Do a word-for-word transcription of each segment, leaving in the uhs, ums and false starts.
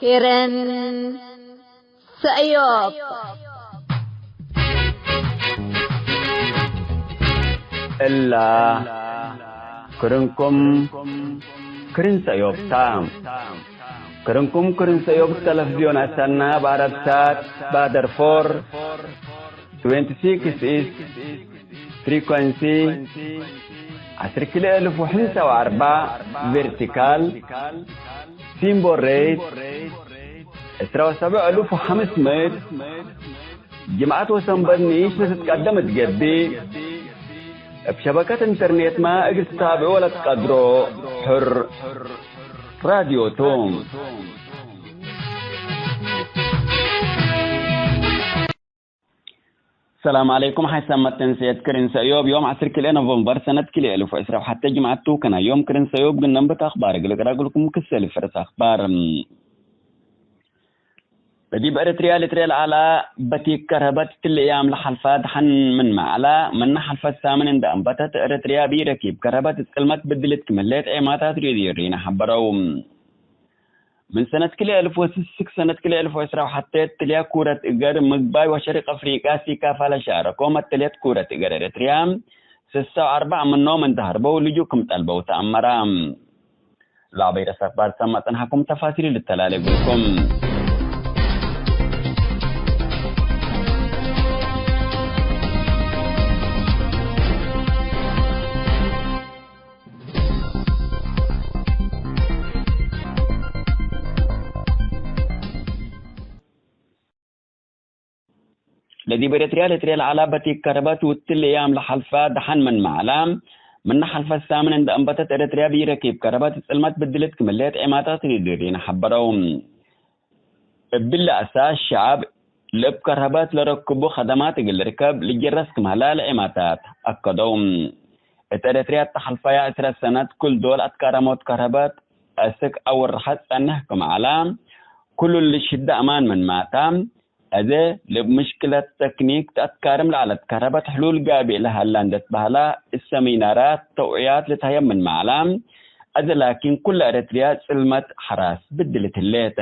ክርን ሰእዮብ። እላ ክርንኩም ክርን ሰእዮብ ታ። ክርንኩም ክርን ሰእዮብ ተለፍዝዮን አሰና፣ በአረብሳት፣ በአደርፎር፣ ትዌንቲ ሲክስ ኢስት ፍሪኮንሲ፣ ዐስር ክልኤ እልፍ ወሐምሳ ወአርበዕ ቬርቲካል፣ ሲምቦል ሬት፣ ዕስራ ወሰብዕ እልፍ ወሐምስ ምእት፣ ጅምዐት ወሰንበት ንኢሽ ለትትቀደም እት ገብእ፣ እብ ሸበከት ኢንተርኔትመ እግል ትታብዖ ለትቀድሮ ሕር ራድዮ ቱ። ሰላም ዐለይኩም። ሐይሰ መተንስየት ክርን ሰእዮብ ዮም ዐስር ክልኤ ኖቨምበር ሰነት ክልኤ እልፍ ወዕስራ ወሐቴ ጅምዐት ቱ። ከናይ ዮም ክርን ሰእዮብ ግንደንበት አክባር እግል እቅረግልኩም ክሰል ፈረስ አክባር። ለዲብ ኤረትርያ ልትርኤ ለዐለ በቲክ ከርሀበት እትሊ እያም ለሐልፈ ደሐን ምንመ ዐለ፣ ምነ ሐልፈት ሳምን እንደ አንበተት ኤረትርያ እብ ኢረኪብ ከርሀበት ጽልመት ብድልት ክም ህሌት ዔማታት ሬድዮ ሪና ሐበረው። ምን ሰነት ክልኤ እልፍ ወስስ እስክ ሰነት ክልኤ እልፍ ወዕስራ ወሐቴ እትልያ ኩረት እገር ምግባይ ወሸሪቅ አፍሪቃ ሲካፋ ለሻረኮ መተልየት ኩረት እገር ኤረትርያ ስሳ ወአርበዕ ምኖም እንደ ሀርበው ልጁእ ክም ጠልበው ተአመረ። ለአበይ ረሰክ ባድ ሰመ ጽንሐኩም ተፋሲል ልተላሌ እግልኩም። ለዲብ ኤረትርያ ልትርኤ ለዐለ በቲክ ከርሀበት ውትል እያም ለሐልፈ ደሐን ምንመ ዐለ፣ ምነ ሐልፈት ሳምን እንደ አንበተት ኤረትርያ ቢረኪብ ከርሀበት ጽልመት ብድልት ክም ህሌት ዔማታት ሬድዮ ሪና ሐበረው። እብሊ አሳስ ሸዐብ ለእብ ከርሀበት ለረክቡ ከደማት እግል ልርከብ ልጀረስ ክም ሀላ ለዔማታት አከደው። እት ኤረትርያ እተ ሐልፈያ ዕስረ ሰነት ክል ዶል አትካረሞት ከርሀበት አስክ አውርሐት ጸንሕ ክም ዐለ፣ ክሉ ልሽደ አማን ምንመ ተ፣ አዜ ለእብ ምሽክለት ተክኒክ ተአትካርም ለዐለት ከርሀበት ሕሉል ጋብእ ለሀላ እንደ ትበህላ፣ እት ሰሚናራት ተውዕያት ልትሀየብ ምንመ ዐለ፣ አዜ ላኪን ኩለ ኤረትርያ ጽልመት ሐራስ ብድልት ህሌት።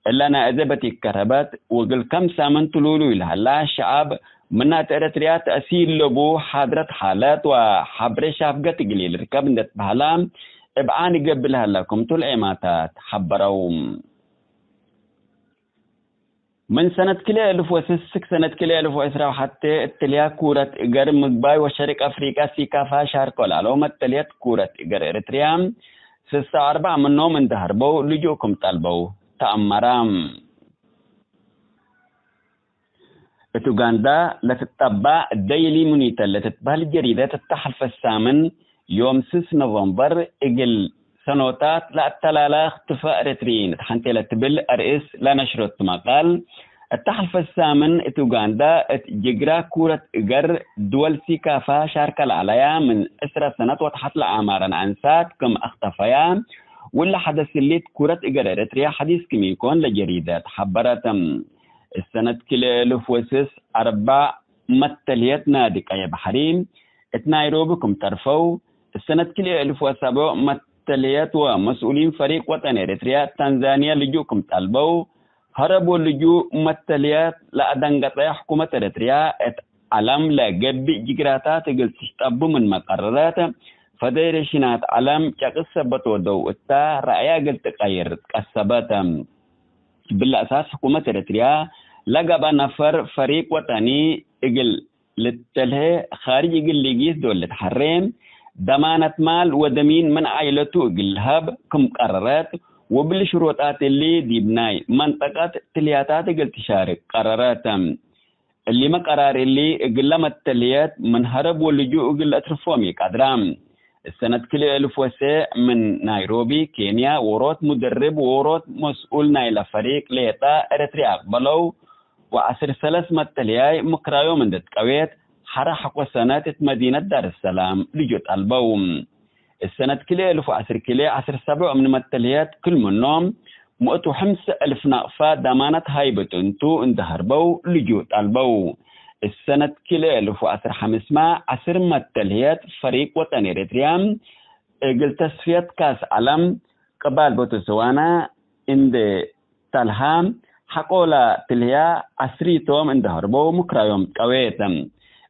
እለ ናይ አዜ በቲክ ከርሀበት ወእግል ከም ሳምን ትሉሉይ ለሀላ ሸዐብ ምነ እት ኤረትርያ ተአሲር ለቡ ሓድረት ሓለት ወሐብሬ ሻፍገት እግል ኢልርከብ እንደ ትበህላ እብ ዓን ገብእ ለሀላ ክምቱ ለዔማታት ሐበረው። ምን ሰነት ክልኤ እልፍ ወስስ እስክ ሰነት ክልኤ እልፍ ወዕስራ ወሐቴ እትልያ ኩረት እገር ምግባይ ወሸሪቅ አፍሪቀ ሲካፋ ሻርኮ ላለው መተልየት ኩረት እገር ኤረትርያ ስሳ ወአርበዕ ምኖም እንደ ሀርበው ልጁእ ክም ጠልበው ተአመረ። እት ኡጋንዳ ለትጠባእ ደይሊ ሙኒተር ለትትበህል ጀሪደት እተ ሐልፈት ሳምን ዮም ስስ ኖቨምበር እግል ሰኖታት ለአተላላ እክትፋእ ኤረትርዪን እት ሐንቴ ለትብል አርእስ ለነሽረቱ መቃል፣ እተ ሐልፈት ሳምን እት ኡጋንዳ እት ጅግራ ኩረት እገር ድወል ሲካፋ ሻርከ ለዐለያ ምን ዕስረ ሰነት ወተሐት ለአማረን አንሳት ክም አክተፈያ፣ ውለ ሐደስ እሊት ኩረት እገር ኤረትርያ ሐዲስ ክም ኢኮን ለጀሪደት ሐበረት። እሰነት ክልኤ እልፍ ወስስ አርበዕ መተልየት ናዲ ቀየ በሐሪ እት ናይሮቢ ክም ተርፈው፣ እሰነት ክልኤ እልፍ ወሰብዕ መተልየት ወመስኡሊን ፈሪቅ ወጠን ኤረትርያ ታንዛንያ ልጁእ ክም ጠልበው፣ ሀረብ ወልጁእ መተልየት ለአደንገጸ ሕኩመት ኤረትርያ እት ዐለም ለገብእ ጅግራታት እግል ትሽጠቡ ምንመ ቀረረት፣ ፈዴሬሽናት ዐለም ጨቅስ ሰበት ወደው እተ ረአያ እግል ትቀይር ትቀሰበት። እብለ አሳስ ሕኩመት ኤረትርያ ለገብአ ነፈር ፈሪቅ ወጠኒ እግል ልተልሄ፣ ካርጅ እግል ሊጊስ ዶል ልትሐሬ፣ ደማነት ማል ወደሚን ምን ዓኢለቱ እግል ልሀብ ክም ቀረረት፣ ወእብሊ ሽሮጣት እሊ ዲብ ናይ መንጠቀት ትልያታት እግል ትሻርክ ቀረረት። እሊመ ቀራር እሊ እግለ መተልየት ምን ሀረብ ወልጁእ እግል ለአትርፎም ኢቀድራ። እሰነት ክልኤ እልፍ ወሰዕ ምን ናይሮቢ ኬንያ ዎሮት ሙደርብ ዎሮት መስኡል ናይለ ፈሪቅ ሌጠ ኤረትርያ አቅበለው ወዐስር ሰለስ መተልያይ ምክራዮም እንዴ ትቀዌት ሐራ ሐቆ ሰነት እት መዲነት ዳርሰላም ልጁእ ጠልበው። እሰነት ክልኤ እልፍ ወዐስር ክልኤ ዐስር ሰብዕ ምን መተልየት ክል ምኖም ምእት ወሐምሰ እልፍ ናቅፋ ደማነት ሃይብት እንቱ እንዴ ሀርበው ልጁእ ጠልበው። እሰነት ክልኤ እልፍ ወዐስር ሐምስመ ዐስር መተልየት ፈሪቅ ወጠን ኤረትርያ እግል ተስፍየት ካስ ዐለም ቅባል ቦትስዋና እንዴ ሳልሃ ሐቆላ ትልህያ ዐስሪቶም እንደ ሀርበው ምክራዮም ትቀዌት።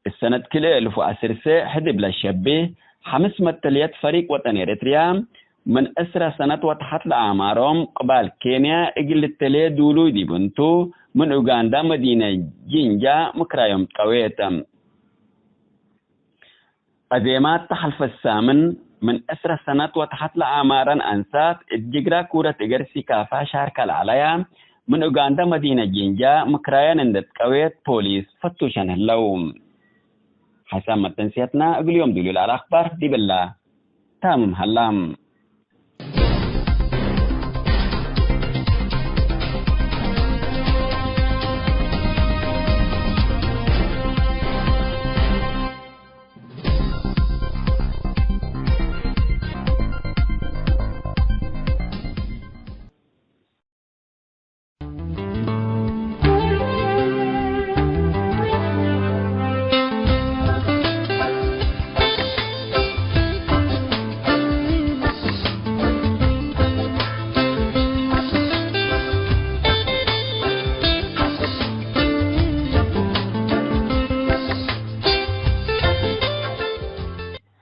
እሰነት ክልኤ እልፍ ወዐስር ሰ ሕድ እብለ ሸቤ ሐምስ መተልየት ፈሪቅ ወጠን ኤረትርያ ምን ዕስረ ሰነት ወተሐት ለአማሮም ቅባል ኬንያ እግል ልተሌ ዱሉይ ዲብ እንቱ፣ ምን ኡጋንዳ መዲነ ጂንጃ ምክራዮም ትቀዌት። አዜማት ተሐልፈ ሳምን ምን ዕስረ ሰነት ወተሐት ለአማረን አንሳት እት ጅግራ ኩረት እገር ሲካፋ ሻርከ ለዐለያ፣ ምን ኡጋንዳ መዲነ ጂንጃ ምክራየን እንደ ትቀዌት ፖሊስ ፈቱሸን ህለው። ሐሳብ መተንስየትና እግል ዮም ዱሉይ ለዐለ አክባር ዲብላ ታምም ሀላ።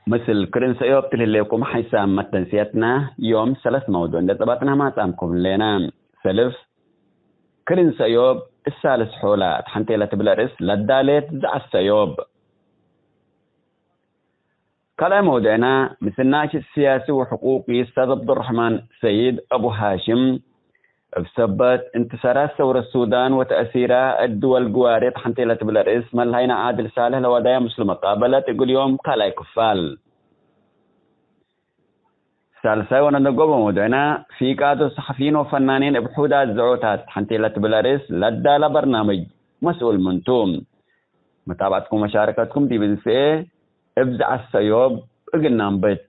ምስል ክርን ሰእዮብ ትልህሌኩም ሐይሳም መተንስየትና ዮም ሰለስ መውዱዕ እንደ ጸባጥና ማጻምኩም ህሌና። ሰልፍ ክርን ሰእዮብ እሳልስ ሖላ እት ሐንቴ ለትብለ ርእስ ለዳሌት ዘዐት ሰእዮብ። ካልኣይ መውዱዕና፣ ምስናሽ ስያሲ ወሕቁቂ ኡስታዝ ዐብዱረሕማን ሰይድ አቡ ሃሽም፣ እብ ሰበት እንትሳራት ሰውረት ሱዳን ወተአሲራ እት ድወል ግዋሬ ተሐንቴ ለትብለ ርእስ መልሀይና ዓድል ሳልሕ ለወዳየ ምስሉ መቃበለት እግል ዮም ካልኣይ ክፋል። ሳልሳይ ወነደጎበ መውዱዕና፣ ፊቃዶ ሰሐፊይን ወፈናኒን እብ ሑዳት ዘዖታት ተሐንቴ ለትብለ ርእስ ለዳለ በርናምጅ መስኡል ምንቱ። መታብዐትኩም ወመሻረከትኩም ዲብ እንስኤ እብ ዘዐት ሰእዮብ እግል ናምብት።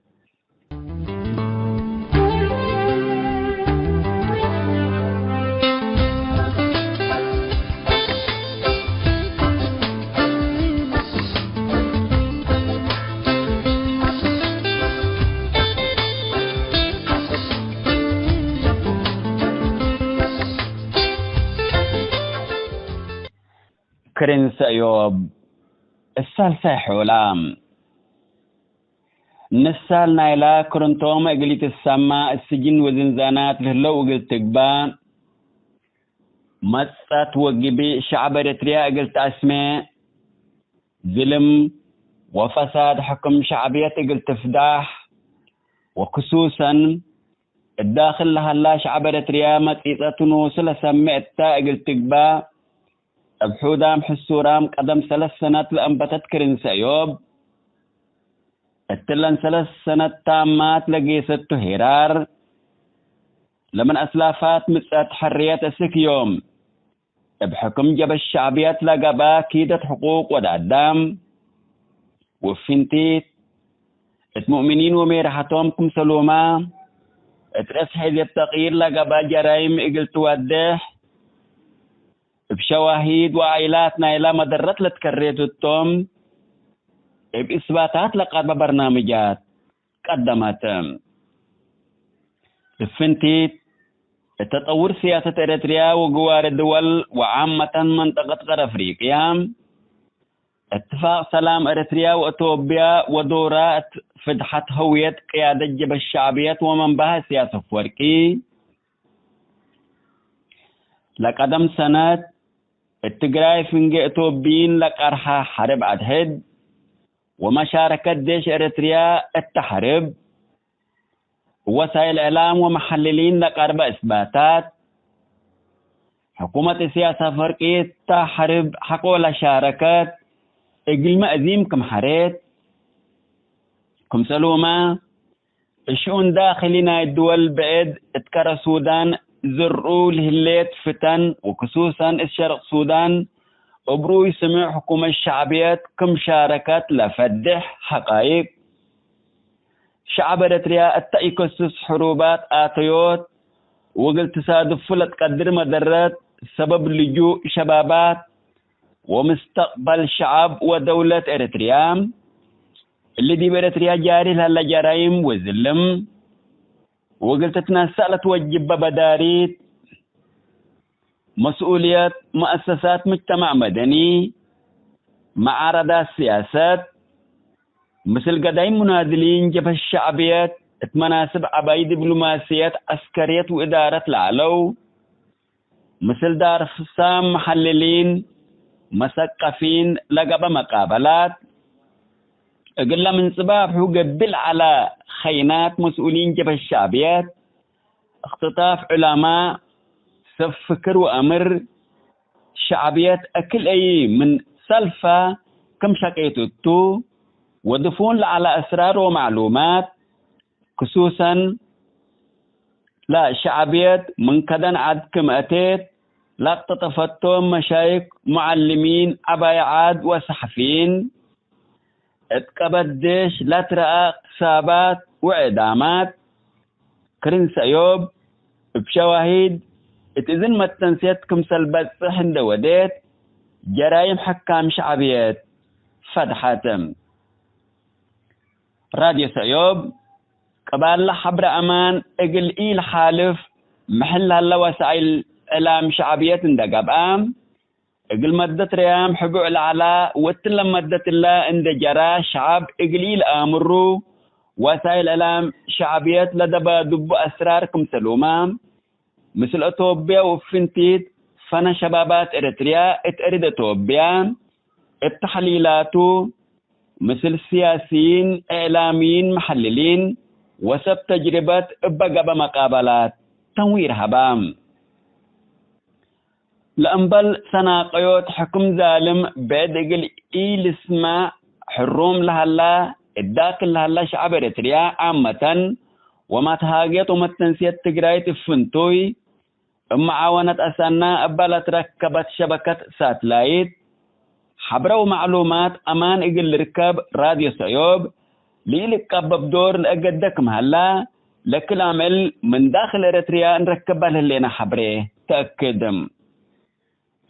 ክርን ሰእዮብ እሳልሳይ ሖላ። ንሳል ናይላ ክርንቶም እግል ኢትሰማእ፣ እት ስጅን ወዝንዛናት ለህለው እግል ትግባእ፣ መጽአት ወግብእ ሸዕብ ኤረትርያ እግል ተአስሜ፣ ዝልም ወፈሳድ ሕክም ሸዕብየት እግል ትፍዳሕ፣ ወክሱሰን እት ዳክል ለሀላ ሸዕብ ኤረትርያ መጺጸቱ ኖሱ ለሰሜ እተ እግል ትግባእ፣ እብ ሑዳም ሕሱራም ቀደም ሰለስ ሰነት ለአንበተት ክርን ሰእዮብ፣ እትለን ሰለስ ሰነት ታማት ለጌሰቱ ሄራር፣ ለምን አስላፋት ምጽአት ሕርየት እስክ ዮም፣ እብ ሕክም ጀበሽ ሸዕብየት ለገብአ ኪደት ሕቁቅ ወድ አዳም፣ ወፍንቲት እት ሙእሚኒን ወሜርሐቶም ክምሰሉመ፣ እት ርእስ ሕዝየት ተቅይር ለገብአ ጀራይም እግል ትወዴሕ፣ እብ ሸዋሂድ ወዓኢላት ናይላ መደረት ለትከሬቱ እቶም፣ እብ እስባታት ለቀርበ በርናምጃት ቀደመት። እብ ፍንቲት፣ እት ተጠውር ስያሰት ኤረትርያ ወግዋሬ ድወል ወዓመተን መንጠቀት ቀር አፍሪቅያ፣ እትፋቅ ሰላም ኤረትርያ ወአቶብያ ወዶራ እት ፍድሐት ህውየት ቅያደት ጀበሽ ሸዕብየት ወመንበሀ እስያስ አፍወርቂ፣ ለቀደም ሰነት እት ትግራይ ፍንጌ አቶብይን ለቀርሐ ሐርብ አድሕድ፣ ወመሻረከት ዴሽ ኤረትርያ እተ ሐርብ፣ ወሳይል እዕላም ወመሐልሊን ለቀርበ እስባታት፣ ሕኩመት እስያስ አፈርቂ እተ ሐርብ ሐቆ ለሻረከት፣ እግልመ አዚም ክም ሐሬት፣ ክምሰሉመ፣ እሽኡን ዳክሊ ናይ ድወል ብዕድ እት ከረ ሱዳን ዝርኡ ለህሌት ፍተን፣ ወክሱሰን እት ሸርቅ ሱዳን፣ እብ ርኡይ ስምዕ ሕኩመት ሸዕብየት ክም ሻረከት ለፈድሕ ሐቃይቅ፣ ሸዐብ ኤረትርያ እተ ኢከሱስ ሕሩባት አተዮት፣ ወእግል ትሳድፉ ለትቀድር መደረት፣ ሰበብ ልጁእ ሸባባት ወምስተቅበል ሸዐብ ወደውለት ኤረትርያ፣ እሊ ዲብ ኤረትርያ ጃሪ ለህለ ጀራይም ወዝልም፣ ወእግል ትትነሰእ ለትወጅበ በዳሪት፣ መስኡልየት መአሰሳት ምጅተማዕ መደኒ፣ መዓረዳት ስያሰት፣ ምስል ገዳይም ሙናድሊን ጀብሀት ሸዕብየት እት መናስብ ዐባይ ዲብሎማስየት፣ ዐስከርየት ወእዳረት ለዐለው፣ ምስል ዳር ፍሳም፣ መሐልሊን፣ መሰቀፊን ለገብአ መቃበላት፣ እግለ ምን ጽባብሑ ገብእ ለዐለ ኸይናት መስኡሊን ጀብሀት ሸዕብየት፣ እክትጣፍ ዑለማእ፣ ሰብ ፍክር ወአምር፣ ሸዕብየት እክል አይ ምን ሰልፈ ክም ሸቄት እቱ፣ ወድፉን ለዐለ እስራር ወመዕሉማት፣ ክሱሰን ለሸዕብየት ምን ከደን ዐድ ክም አቴት ለአቅጠጠፈቶም መሻይክ፣ ሙዐልሚን፣ ዐባይ ዐድ ወሰሐፊን፣ እት ቀበት ዴሽ ለትረአ እቅትሳባት ወዕዳማት፣ ክርን ሰእዮብ እብ ሸዋሂድ እት እዝን መተንስየት ክምሰል በጽሕ እንደ ወዴት፣ ጀራይም ሕካም ሸዕብየት ፈድሐት። ራድዮ ሰእዮብ፣ ቅባለ ሐብረ አማን እግል ኢልሓልፍ፣ ምሕል ለሀለ ወሳኢል እዕላም ሸዕብየት እንደ ገብአ፣ እግል መደት ረያም ሕቡዕ ለዐላ፣ ወእትለ መደት እለ እንደ ጀራ፣ ሸዐብ እግል ኢለአምሩ፣ ወሳኢል እዕላም ሸዕብየት ለደባዱቡ አስራር ክምሰሉመ፣ ምስል አቶብያ ወፍንቲት ፈነ ሸባባት ኤረትርያ እት አርድ አቶብያ እብ ተሕሊላቱ፣ ምስል ስያስይን፣ እዕላምይን፣ መሐልሊን ወሰብ ተጅርበት እበ ገብአ መቃበላት ተንዊር ሀባ። ለእምበል ሰናቀዮት ሕክም ዛልም ብዕድ እግል ኢልስመዕ ሕሩም ለሀላ፣ እት ዳክል ለሀላ ሸዐብ ኤረትርያ ዓመተን፣ ወመትሃግየት ወመተንስየት ትግራይት እብ ፍንቱይ፣ እብ መዓወነት አሰና እበ ለትረከበት ሸበከት ሳትላይት፣ ሐብረ ወመዕሉማት አማን እግል ልርከብ ራድዮ ሰእዮብ፣ ለኢልቀበብ ዶር ለእገደ ክም ሀላ፣ ለክል አምዕል ምን ዳክል ኤረትርያ እንረክበ ለህሌነ ሐብሬ ተአክድ።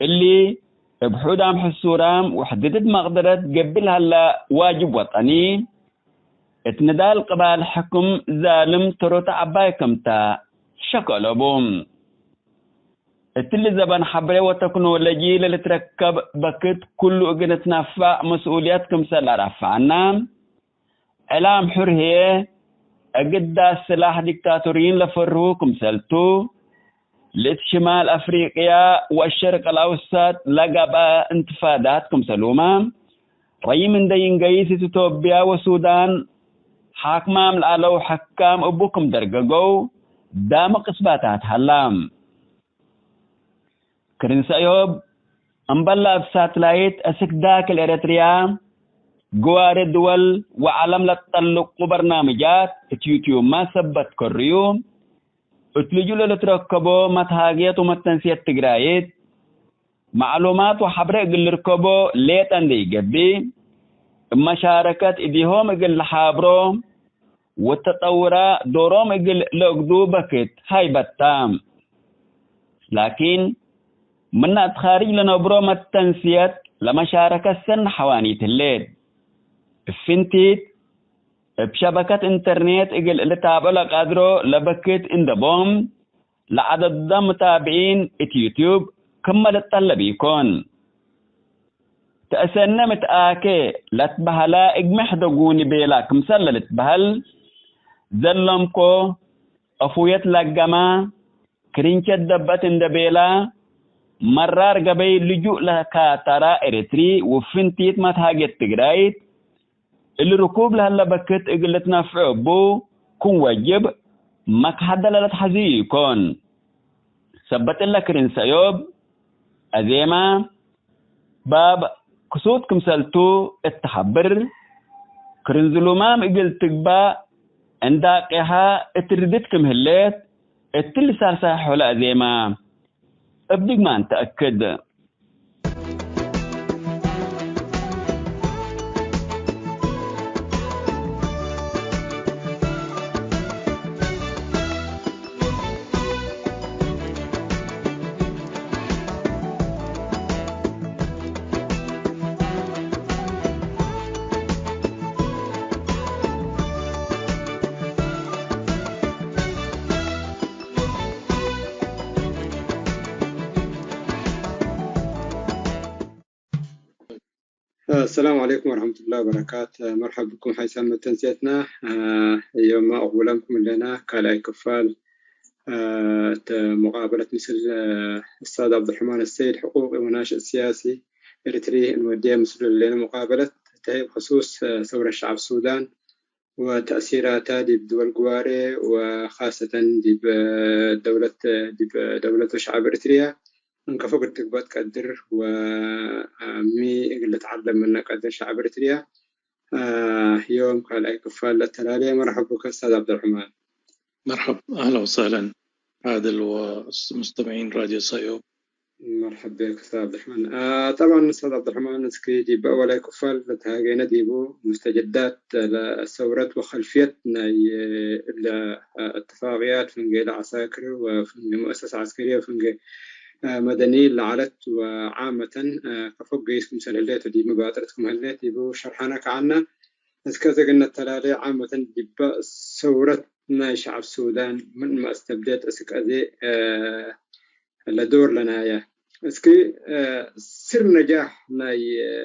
እሊ፣ እብ ሑዳም ሕሱራም ወሕድድት መቅደረት ገብእ ለሀላ ዋጅብ ወጠኒ፣ እት ንዳል ቅባል ሕክም ዛልም ተሮተ ዐባይ ክምተ ሸክ አለቡ። እትሊ ዘበን ሐብሬ ወተክኖሎጂ ለልትረከብ በክት፣ ኩሉ እግል ንትነፈዕ መስኡልየት ክምሰል ለአረፍዐና፣ ዕላም ሑር ህዬ፣ እግል ዳስ ስላሕ ዲክታቶሪን ለፈርሁ ክምሰልቱ፣ ለእት ሽማል አፍሪቅያ ወአሸርቅ አልአውሰጥ ለገብአ እንትፋዳት ክምሰሉመ፣ ረይም እንዴ ይንገይስ እት ኢትዮጵያ ወሱዳን ሓክማም ለዐለው ሕካም እቡ ክም ደርገገው ዳምቅ እስባታት ሀላ። ክርን ሰእዮብ፣ እምበል ለእብ ሳትላይት አስክ ዳክል ኤረትርያ፣ ግዋሬ ድወል ወዐለም ለትጠልቁ በርናምጃት እት ዩትዩብመ ሰበት ከርዩ፣ እት ልጁእ ለልትረከቦ መትሃግየት ወመተንስየት ትግራይት፣ መዕሉማት ወሐብሬ እግል ልርከቦ ሌጠ እንዴ ኢገብእ፣ እብ መሻረከት እዲሆም እግል ለሓብሮ፣ ወተጠውራ ዶሮም እግል ለእግዱ በክት ሃይበታ። ላኪን፣ ምነ እት ካርጅ ለነብሮ መተንስየት ለመሻረከት ሰኒ ሐዋኒት ህሌት። እብ ፍንቲት፣ እብ ሸበከት ኢንተርኔት እግል ልታብዖ ለቀድሮ ለበክት እንደ ቦም፣ ለዐደደ ሙታብዒን እት ዩትዩብ ክመ ልጠለብ ኢኮን። ተአሰነ ምትአኬ ለትበሀላ እግመ ሕደጉኒ ቤላ ክምሰል ለልትበሀል፣ ዘለምኮ፣ አፉየት ለገማ፣ ክርንቸት ደበት እንደ ቤላ፣ መራር ገበይ ልጁእ ለካተራ ኤረትሪ ወፍንቲት መትሃግየት ትግራይት፣ እሊ ርኩብ ለሀለ በክት እግል ልትነፍዑ እቡ ክም ወጅብ መክሐደ ለለትሐዝዩ ኢኮን። ሰበት እለ ክርን ሰእዮብ፣ አዜማ፣ ባብ ክሱት ክምሰልቱ እት ሐብር፣ ክርን ዝሉማም እግል ትግባእ እንዳ ቄሃ እት ርድት ክም ህሌት፣ እትሊ ሳልሳይ ሖለ አዜማ እብ ድግማን ተአክድ። السلام عليكم ورحمة الله وبركاته. መርሐብ ብኩም ሐይሳም መተንስየትና። አ፣ ዮመ አቅቡለምኩም እለና ካልኣይ ክፋል፣ አ፣ እተ ሙቃበለት ምስል፣ አ፣ እስታዝ ዐብዱርሕማን አሰይድ ሕቁቅ ወናሽእ ስያሲ ኤሪትሪ እንወድየ ምስሉ ለሌነ ሙቃበለት ተህይ ብክሱስ፣ አ፣ ሰውረት ሸዐብ ሱዳን ወተእሲራታ ዲብ ድወል ግዋሬ ወካሰተን ዲብ ደውለት፣ ዲብ ደውለት ወሸዐብ ኤሪትርያ እንከፎ እግል ትግበእ ትቀድር ወሚ እግል ልትዐለም ምነ ቀድር ሸዐብ ኤሪትርያ ዮም ካልኣይ ክፋል ለተላሌ። መርሐብ ብከ እስታዝ ዐብደልርሕማን። መርሐብ፣ አህለን ወሰህለን ዓድል ወሙስተምዒን ራድዮ ሰእዮብ። መርሐብ ብክ እስታዝ ዐብደልርሕማን። አ፣ ጠብዓን እስታዝ ዐብደልርሕማን፣ እስኪ ዲብ አወላይ ክፋል ለተሃጌነ ዲቡ ሙስተጀዳት ለሰውረት ወከልፍየት ናይ እለ እትፋቅያት ፍንጌ ለዐሳክር ወፍንጌ ሙአሰሰ ዐስከርየ ወፍንጌ፣ አ፣ መደኒ ለዐለት ወዓመተን፣ አ፣ ከፎ ገይስ ክምሰል ህሌት ወዲብ መባጥረት ክም ህሌት ዲቡ ሸርሐነ ከዐነ። እስከ ዘግነት ተላሌ ዓመተን ዲበ ሰውረት ናይ ሸዐብ ሱዳን ምን መአስተብደት እስክ አዜ፣ አ፣ ለዶር ለናየ። እስኪ፣ አ፣ ስር ነጃሕ ናይ፣ አ፣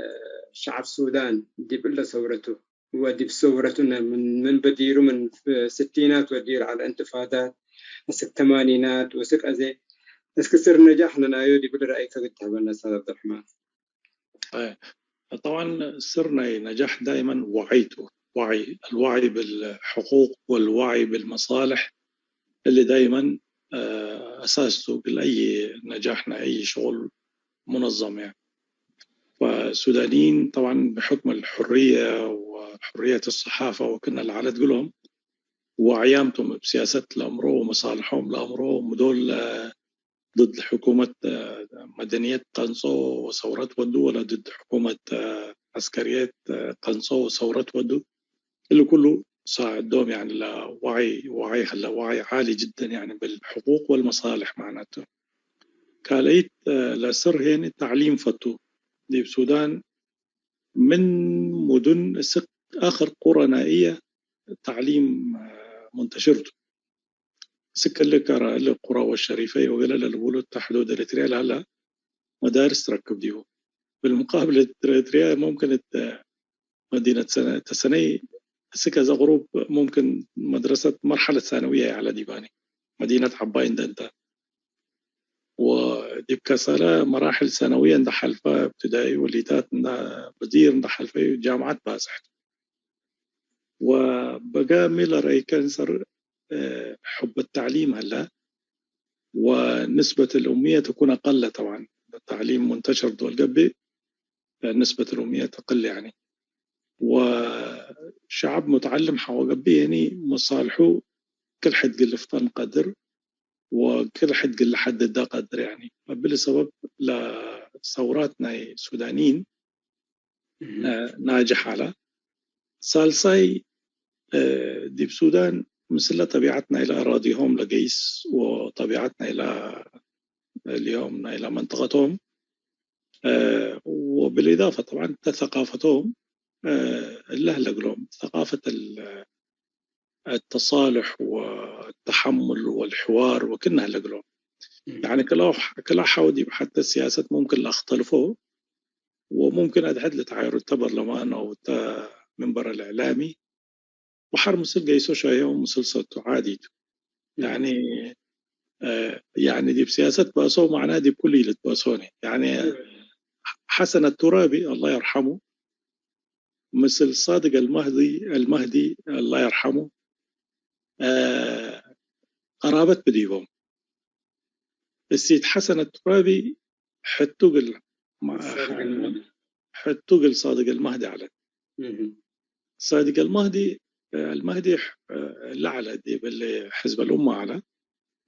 ሸዐብ ሱዳን ዲብ እለ ሰውረቱ ወዲብ ሰውረቱነ ምን፣ ምን በዲሩ ምን ስቲናት ወዲር ዐለ እንትፋዳት እስክ ተማኒናት ወስክ አዜ እስክ ስር ነጃሕ ለናዩ ዲብ እለ ረአይከ ግድ ተህበነ እስታዝ ዐብደልርሕማን። ጠብዓን ስር ናይ ነጃሕ ዳይመን ወዕይ ቱ። ወዕይ፣ አልወዕይ ብልሕቁቅ ወልወዕይ ብልመሳልሕ እሊ ዳይመን፣ አ፣ አሳስ ቱ እግል አይ ነጃሕ ናይ አይ ሽቁል ሙነዘም። ፈሱዳንይን ጠብዓን ብሕክም አልሕርየ ወሕርየት አሰሓፈ ወክነ ለዐለት እግሎም ወዕያም ቶም እብ ስያሰት ለአምሮ ወመሳልሖም ለአምሮ ምዶል ድድ ሕኩመት መደንየት ቀንጾ ወሰውረት ወዱ ወለ ድድ ሕኩመት ዐስከርየት ቀንጾ ወሰውረት ወዱ። እሊ ኩሉ ሳዕዶም፣ ያኒ፣ ለዋዕይ፣ ዋዕይ ሀለ፣ ዋዕይ ዓሊ ጅደን፣ ያኒ፣ ብልሕቁቅ ወልመሳልሕ ማዕናቱ። ካልአይት ለስር ሄኒ ተዕሊም ፈቱ። ዲብ ሱዳን ምን ሙዱን እስክ አክር ቁረ ናእየ ተዕሊም ሙንተሽር ቱ። እስክ እሊ ከረ እሊ ቁረ ወሸሪፈይ ወገሌ ለልቡሉ እተ ሕዱድ ኤሪትርያ ለሀለ መዳርስ ትረክብ ዲቡ። ብልሙቃብል ኤሪትርያ ሙምክን እተ መዲነት ሰነ-፣ ተሰነይ እስክ አዜ ቅሩብ ሙምክን መድረሰት መርሐለት ሳነውየ ዐለ ዲባኒ መዲነት ዐባይ እንደ እንተ። ወዲብ ከሰለ መራሕል ሰነውየ እንደ ሐልፈ፣ እብትዳኢ ወሊታት እንደ ብዲር እንደ ሐልፈዩ ጃምዓት ባጽሕ ቱ። ወበገ ሚ ለረይከ እንሰር፣ እ፣ ሕብ ተዕሊም ሀለ፣ ወንስበት ልኡምየት ትኩን አቀለ። ጠብዓን ተዕሊም ሙንተሸር ዶል ገብእ፣ ንስበት ልኡምየት አቅል፣ ያኒ። ወሸዐብ ሙተዐልም ሐቆ ገብእ፣ ያኒ፣ መሳልሑ ክል ሕድ እግል ልፍጠን ቀድር፣ ወክል ሕድ እግል ለሐድደ ቀድር፣ ያኒ። እብሊ ሰበብ ለሰውራት ናይ ሱዳንይን እህ። እ፣ ናጅሕ ዐለ። ሳልሳይ፣ እ፣ ዲብ ሱዳን ምስለ ጠቢዐት ናይለ አራዲሆም ለገይስ ወጠቢዐት ናይለ እሊሆም ናይለ መንጠቀቶም፣ እ፣ ወብልኢዳፈ ጠብዓን እተ ሰቃፈቶም፣ እ፣ እለ ህለ እግሎም ሰቃፈት እል-፣ التصالح والتحمل والحوار ወክነ ህለ እግሎም። እም። ያኒ ክላ-፣ ክላ ሐው ዲብ ሐተ ሲያሰት ሙምክን ለአክተልፎ ወሙምክን አድሕድ ለተዓየሩ እተ በርለማን አው እተ ምንበር አልእዕላሚ ወሐር ምስል ገይሶ ሸህየ ወምስል ሰቱ ዓዲ ቱ። እም። ያኒ፣ እ፣ ያኒ ዲብ ሲያሰት ባሶ መዕና ዲብ ኩሉ ኢልትባሶኒ። ያኒ እም። ሐሰን አቱራቢ አላህ የርሐሙ ምስል ሳድቅ አልማህዲ፣ አልማህዲ አላህ የርሐሙ፣ አ፣ ቀራበት ብዲቦም። እሲት ሐሰን አቱራቢ ሕቱ እግል ማ-፣ ሳድቅ አልማህዲ። ሕቱ እግል ሳድቅ አልማህዲ ዐለት። እህ። ሳድቅ አልማህዲ፣ አልማህዲ፣ አ፣ ለዐለ ዲብ እሊ ሕዝብ አልኡመ ዐለ።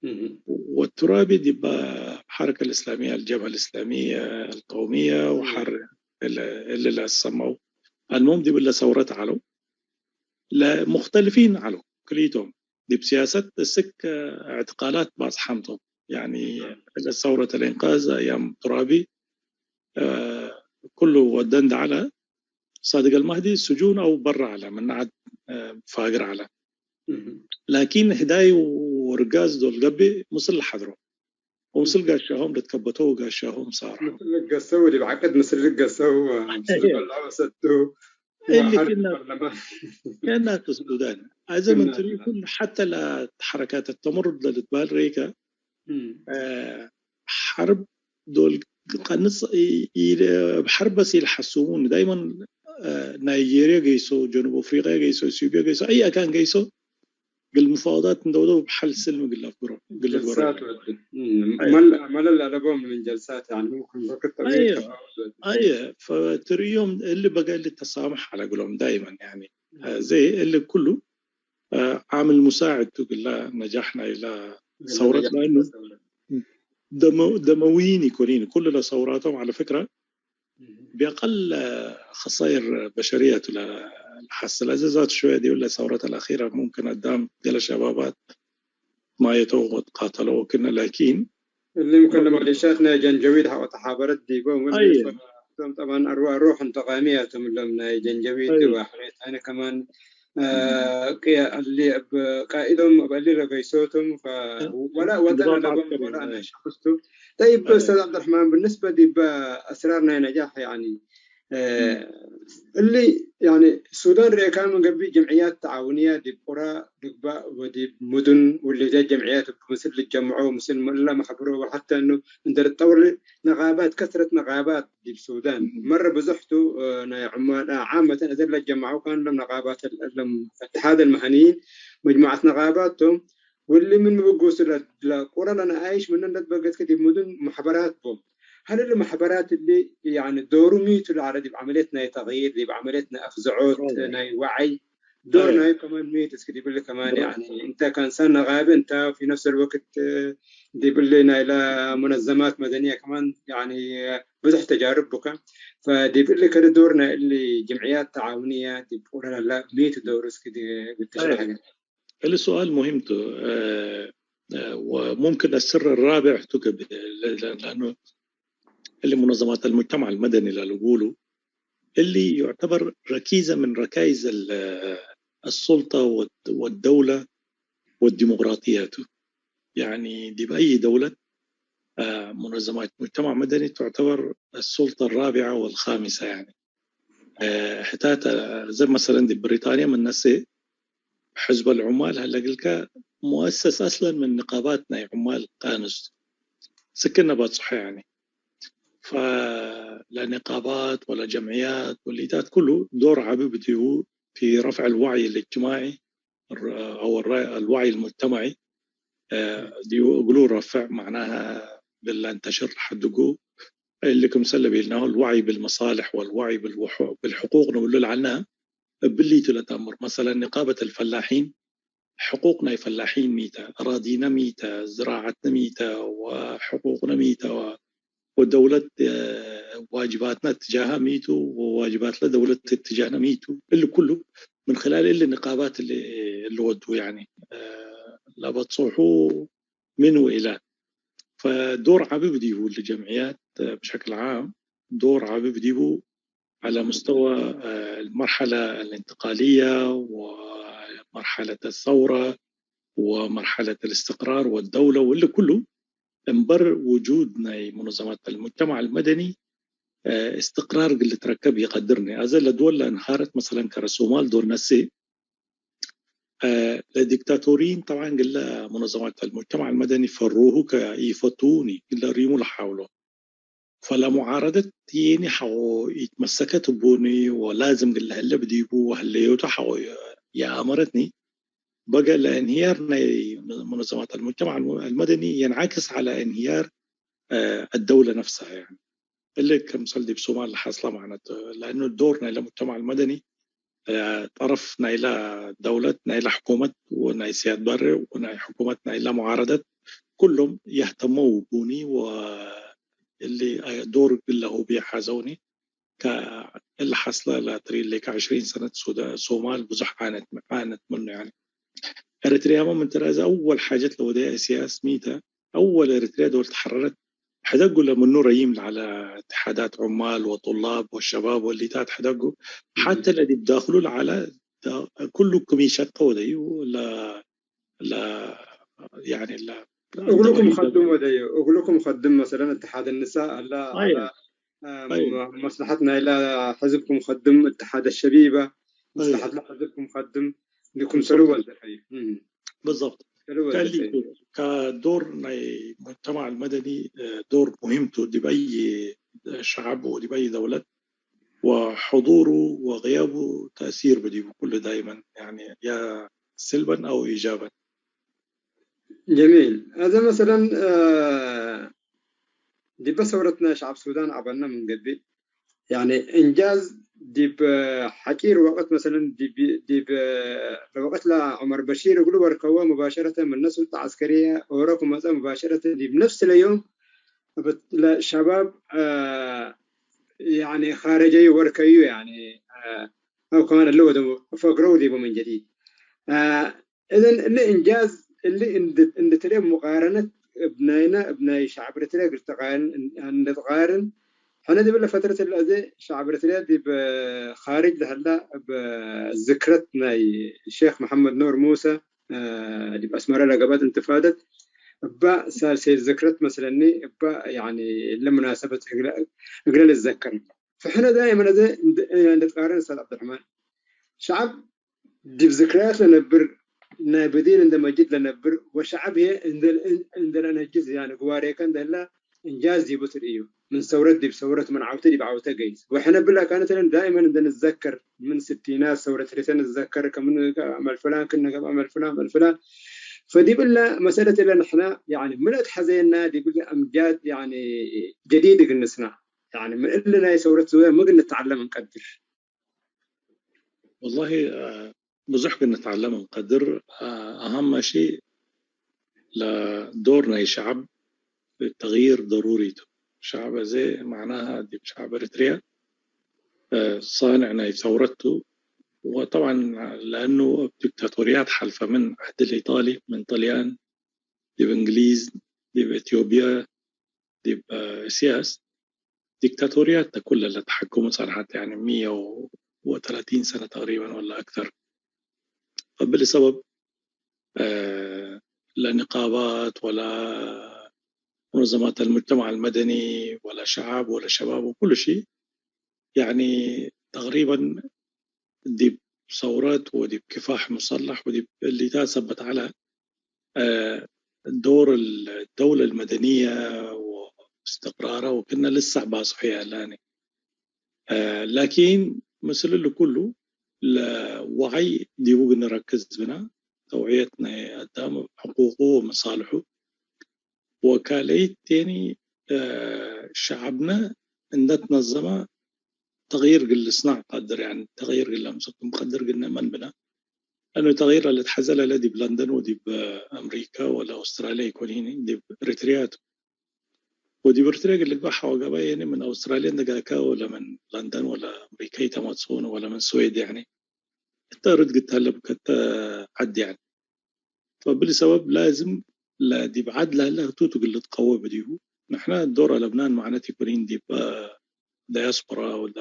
እህ። ወቱራቢ ዲብ ሐረከ አልእስላሚየ፣ አልጀብሀ አልእስላሚየ አልቀውሚየ እህ። ወሐር እለ፣ እለ ለአሰመው። አልሙም ዲብ እለ ሰውረት ዐለው። ለሙክተልፊን ዐለው ክልኢቶም። ዲብ ሲያሰት እስክ እዕትቃላት ባጽሓም ቶም። ያኒ እለ ሰውረት አልእንቃዝ አያም ቱራቢ፣ አ፣ ኩሉ ወደን ደዐለ። ሳድቅ አልማህዲ ስጁን አው በረ ዐለ፣ ምን ዐድ፣ አ፣ ፋግር ዐለ። እህ። ላኪን ህዳይ ወርጋዝ ዶል ገብእ ምስል ለሐድሮ። ወምስል ጋሻሆም ለትከበተው ጋሻሆም ሳርሑ። ምስል ልገሰው፣ ዲብ ዐቅድ ምስል ልገሰው፣ ምስል በልዐው ሰቱ፣ እሊ ወሐር ክና ፓርላማ። ከእናቱ ሱዳን አዘ ምን ክና ትሪ ኩል ሐተ ለሐረካት ተመሩድ ለልትባል ሬከ እም። ሐርብ ዶል ቀንጽ እብ ሐርብ በስ ኢልሐስቡን ዳይመን ናይጄርያ ገይሶ፣ ጀኑብ አፍሪቅያ ገይሶ፣ ኢትዮጵያ ገይሶ፣ አይ አካን ገይሶ ግል ሙፋወዳት እንደውደው ብሐል ስልም ግል አፍግሮ ግል አፍግሮ ጀልሳት ወድ እም፣ መል መለል አለቦም ምን ጀልሳት ያኒ ሙምክን ወቅት ጠዊል አየ ተፋውድ ወድ አየ ፈትርዮም እሊ በገ እሊ ተሳምሕ አለ ግሎም ዳይመን ያኒ ዘይ እሊ ኩሉ ዓምል ሙሳዕድ ቱ ግላ ነጃሕ ናይላ ሰውረት ለአኑ ደመዊን ኢኮኒን ኩሉ ለሰውራቶም አለ ፍክረ ቢአቀል ኸሳይር በሸርየቱ ለሐስል። አዜ ዛቱ ሸወየ ዲብ ለሰውረት አልአኺረ ሙምክን አዳም ገለ ሸባባት ማየተው ወትቃተለው ክነ ላኪን እሊም ከለ መሌሻት ናይ ጀንጀዊድ ሐቆ ተሓበረት ዲቦም እሊ አየ ፈቶም ጠባን አርዋ ሩሕ እንተቃሚያቶም እሎም ናይ ጀንጀዊድ አየ ዋሕሬት አነ ከማን ቅየ እሊ እብ ቃኢዶም እብ እሊ ለገይሶቶም ወላ ወጠን እንድባብ ለቦም ዐስከሪ ወላ አነ ሸክስቱ። ጠይብ ኡስታዝ ዐብደርሕማን ብንስበ ዲበ አስራር ናይ ነጃሕ ያኒ እሊ ያኒ ሱዳን ርኤካ ምን ገብእ ጀምዕያት ተዓውንያ ዲብ ቁራ ድግባእ ወዲብ ሙዱን ውልደ ጀምዕያት እብ ምስል ልጀምዖ ምስል ምእለ መሕብሮ ወሐተ እኑ እንደ ልትጠውር ነቃባት ከስረት ነቃባት ዲብ ሱዳን መረ ብዙሕ ቱ ናይ ዑማል ዓመተን እዘ ለጀመዐው ካን ለም ነቃባት ለም እትሓድ አልመሀንይን መጅሙዓት ነቃባት ቶም። ወሊ ምን ምብጉስ ለቁረ ለነአይሽ ምንን ለትበገስከ ዲብ ሙዱን መሕበራት ቦም። ሀል እሊ መሕበራት እሊ ያኒ ዶሩ ሚቱ ለዐለ ዲብ ዐመልየት ናይ ተግይር ዲብ ዐመልየት ናይ አፍዝዖት ናይ ወዐይ ዶር ናይ ከማን ሚት እስክ ዲብ እሊ ከማን ያኒ እንተ ከንሰን ነቃቢ እንተ ፊ ነፍስ አልወቅት ዲብ እሊ ናይለ ሙነዘማት መደንየ ከማን ያኒ ብዙሕ ተጃርብ ቡከ። ፈዲብ እሊ ከዲ ዶር ናይ እሊ ጅምዕያት ተዓውንየ ዲብ ቁረ ለለ ሚቱ ዶር እስክ ዲብ ትሽረሕ እሊ ሱኣል ሙሂም ቱ ወሙምክን አስር ራብዕ ቱ ገብእ ለአኑ እሊ ሙነዘማት አልሙጅተማዕ አልመደኒ ለልጉሉ እሊ ዩዕተበር ረኪዘ ምን ረካይዝ አልሱልጠ ወደውለ ወዲሞቅራጥያ ቱ። ያኒ ዲብ አይ ደውለት ሙነዘማት ሙጅተማዕ መደኒ ቱዕተበር አልሱልጠ አራቢዐ ወልካሚሰ ያኒ ሕታተ ዘ መሰለን ዲብ ብሪጣንያ ምን ነሴ ሕዝብ አልዑማል ሀለ እግልከ ሙአሰስ አስለን ምን ንቃባት ናይ ዑማል ቃንስ ስክነ ባጽሖ ያኒ ፈለንቃባት ወለጀምዕያት ወሊታት ኩሉ ዶር ዐቢ ብዲቡ ፊ ረፍዕ አልወዕይ አልእጅትማዒ አው አልወዕይ አልሙጅተማዒ ዲቡ እግሉ ረፍዕ መዕናሃ እግል ለአንተሽር ለሐድጉ እሊ ክምሰል ለቤልናሁ አልወዕይ ብልመሳልሕ ወአልወዕይ ብልሕቁቅ ንብሉ ለዐልነ እብሊቱ ለተአምር። መሰለን ንቃበት አልፈላሒን ሕቁቅ ናይ ፈላሒን ሚተ፣ አራዲነ ሚተ፣ ዝራዐትነ ሚተ ወሕቁቅነ ሚተ ወደውለት ዋጅባትነ እትጃሀ ሚቱ ወዋጅባትለ ደውለት እትጃህነ ሚቱ። እሊ ኩሉ ምን ክላል እሊ ንቃባት እሊ ወዱ ያኒ ለበጽሑ ምን ወኢላ ፈዶር ዐቢ ብዲቡ እሊ ጀምዕያት ብሸክል ዓም ዶር ዐቢ ብዲቡ على مستوى المرحلة الانتقالية ومرحلة الثورة ومرحلة الاستقرار والدولة ወእሊ ኩሉ እምበር ውጁድ ናይ ሙነዘማት አልሙጅተማዕ አልመደኒ እስትቅራር እግል ልትረከብ ኢቀድርኒ። አዘ ለድወል ለእንሃረት መሰለን ከረ ሶማል ዶል ነሴ ለዲክታቶሪን ጠብዓን እግለ ሙነዘማት አልሙጅተማዕ አልመደኒ ፈሩሁ ከኢፈቱኒ እግለ ሪሙ ለሓውሎ። ፈለሙዓረደት የኒ ሐቆ ኢትመሰከት እቡኒ ወላዝም እግል ለህለ ብዲቡ ወህለዮቱ ሐቆ የአመረትኒ። በገ ለእንህያር ናይ ሙነዘማት አልሙጅተማዕ አልመደኒ የንዓክስ ዐለ እንህያር አደውለ ነፍሰሃ። ያኒ እሊ ክምሰል ዲብ ሶማል ለሐስለ ማዕነት ለአኑ ዶር ናይለ ሙጅተማዕ አልመደኒ ጠረፍ ናይለ ደውለት ናይለ ሕኩመት ወናይ ሲያድ ባሬ ወናይ ሕኩመት ናይለ ሙዓረደት ኩሎም የህተመው ቡኒ ወእሊ ዶር እግል ለሁብየ ሐዘውኒ። ከእሊ ሐስለ ለትሪድ ሌከ ዕሽሪን ሰነት ሶማል ብዙሕ ዓነት ዓነት ምኑ። ያኒ ኤረትርያመ ምን ትረአዘ አወል ሓጀት ለወደየ እስያስ ሚተ አወል ኤረትርያ ዶል ተሐረረት ሕደጉ ለምኑ ረይም ለዐለ እትሓዳት ዑማል ወጡላብ ወሸባብ ወሊታት ሕደጉ ሐተ ለዲብ ዳክሉ ለዐለ ኩሉ ክም ኢሸቀ ወደዩ ለ- ለ- ያኒ ለ- እግልኩም ከድም ወደዩ፣ እግልኩም ከድም መሰለን እትሓድ ንሳ አላ፣ አላ፣ አ፣ መ-፣ መስለሐት ናይላ ሕዝብኩም ከድም፣ እትሓድ ሸቢበ፣ መስለሐት ለሕዝብኩም ከድም፣ እንዲኩም ሰሉ ወዘፈዩ። እም። بالضبط። ሰሉ ወዘፈዩ። ከዶር ናይ ሙጅተማዕ አልመደኒ፣ እ፣ ዶር ሙሂም ቱ፣ ዲብ አይ ሸዐብ ወዲብ አይ ደውለት፣ ወሕዱሩ ወግያቡ ተእሲር ብዲቡ ኩሉ ዳይመን፣ ያኒ ያ ስልበን አው ኢጃበን። ጀሚል። አዜ መሰለን፣ እ፣ ዲበ ሰውረትነ ሸዐብ ሱዳን አበነ ምን ገብእ፣ ያኒ እንጃዝ ዲብ ሐጪር ወቅት መሰለን ዲብ፣ ዲብ ለወቅት ለዑመር በሺር እግሉ ወርከወ ሙባሸረተ ምነ ሱልጣ ዐስከርየ ኦሮ ክመጸ ሙባሸረተ ዲብ ነፍስ ለዮም እብ ለሸባብ፣ እ፣ ያኒ ካረጀዩ ወርከዩ ያኒ፣ እ፣ አው ከማን እለ ወደ ፈግረው ዲቡ ምን ጀዲድ። እ፣ እዘን እሊ እንጃዝ እሊ እንድ-፣ እንድትርኤ ሙቃረነት እብ ናይና እብ ናይ ሸዕብ ኤረትርያ እግል ተቃርን፣ እንድትቃርን፣ ሕነ ዲብለ ፈትረት እለ አዜ ሸዕብ ኤረትርያ ዲብ ካርጅ ለሀላ እብ ዝክረት ናይ ሼክ መሐመድ ኑር ሙሰ፣ እ፣ ዲብ አስመረ ለገብአት እንትፋደት እባ ሳልሰይ ዝክረት መስለኒ እባ ያኒ እለ ሙናሰበት እግለ፣ እግለ ልዘከር። ፈሕነ ዳይመን አዜ እንድ-፣ እንድትቃርን ኡስታዝ ዐብደልረሕማን ሸዐብ ዲብ ዝክርያት ለነብር፣ ናይ ብዲን እንደ መጅድ ለነብር ወሸዐብ ህዬ እንደ፣ እንደ ለነጅዝ፣ ያኒ ግዋሬከ እንደ ህላ እንጃዝ ዲቡ ትርእዩ። ምን ሰውረት ዲብ ሰውረት፣ ምን ዐውተ ዲብ ዐውተ ገይስ። ወሕነ ብላ ካነት ለን ዳይመን እንደ ንዘከር፣ ምን ስቲናት ሰውረት ሪሰ ንዘከር፣ ከምን አመል ፍላን ክነ፣ ከም አመል ፍላን፣ አመል ፍላን። ፈዲብ እለ መሰለት እለ ንሕና፣ ያኒ ምን አትሐዘየና ዲብ እለ አምጃድ፣ ያኒ ጀዲድ እግል ንስና። ያኒ ምን እለ ናይ ሰውረት ዝወ ምን እግል ንትዐለም እንቀድር? ወላሂ፣ አ፣ ብዙሕ እግል ንትዐለም እንቀድር። አ፣ አሀመ ሺእ ለዶር ናይ ሸዐብ ተግይር ደሩሪ ቱ። ሸዐብ አዜ መዕናሃ ዲብ ሸዐብ ኤረትርያ፣ አ፣ ሳንዕ ናይ ሰውረት ቱ። ወጠብዐን ለአኑ እብ ዲክታቶርያት ሐልፈ ምን ዐድል ኢጣሊ፣ ምን ጥልያን፣ ዲብ እንግሊዝ፣ ዲብ ኢትዮጵየ፣ ዲብ፣ አ፣ እስያስ ዲክታቶርያት ተ ኩለ ለተሐክሙ ጸንሐት፣ ያኒ፣ ሚየ ወተላቲን ሰነ ተቅሪበን ወላ አክተር። ፈብሊ ሰበብ፣ አ፣ ለንቃባት ወላ ሙነዘማት አልሙጅተማዕ አልመደኒ ወላ ሸዓብ ወላ ሸባብ ወኩሉ ሺ፣ ያኒ፣ ተቅሪበን ዲብ ሰውረት ወዲብ ክፋሕ ሙሰለሕ ወዲብ እሊታት ሰበት ዐለ፣ አ፣ ዶር ال-፣ الدولة المدنية واستقرارها ወክእነ ልሳዕ ባጽሖ ያላኒ። አ፣ ላኪን ምስል እሊ ኩሉ ለወዓይ ዲቡ ግንረክዝ ብና፣ ተውዕየት ናይ አዳም ሕቁቁ ወመሳልሑ ወካልአይት ቴኒ፣ አ፣ ሸዐብነ እንደ ትነዘመ ተቅይር እግል ልስናዕ ቀድር፣ ያኒ ተቅይር እግል ለምጽእ ክም ቀድር ግነ መን ብነ፧ ለአኑ ተቅይር ለልትሐዘ ለለ ዲብ ለንደን ወዲብ አምሪካ ወለ አውስትራልያ ኢኮን፣ ዲብ ኤሪትርያ ቱ። ወዲብ ኤሪትርያ እግል ልግበእ ሐወ ገበይ፣ ያኒ ምን አውስትራልያ እንደ ጋከ ወለ ምን ለንደን ወለ አምሪካ ኢተመጽኡን ወለ ምን ስዌድ፣ ያኒ እተ ርድ ግት ሀለብ ከተ ዐድ፣ ያኒ ፈብሊ ሰበብ ላዝም ለዲብ ዐድ ለህለ ህቱቱ እግል ልትቀወ ብዲቡ። ንሕነ ዶር አለብናን መዕነት ኢኮን ዲብ ዳያስፖራ ወላ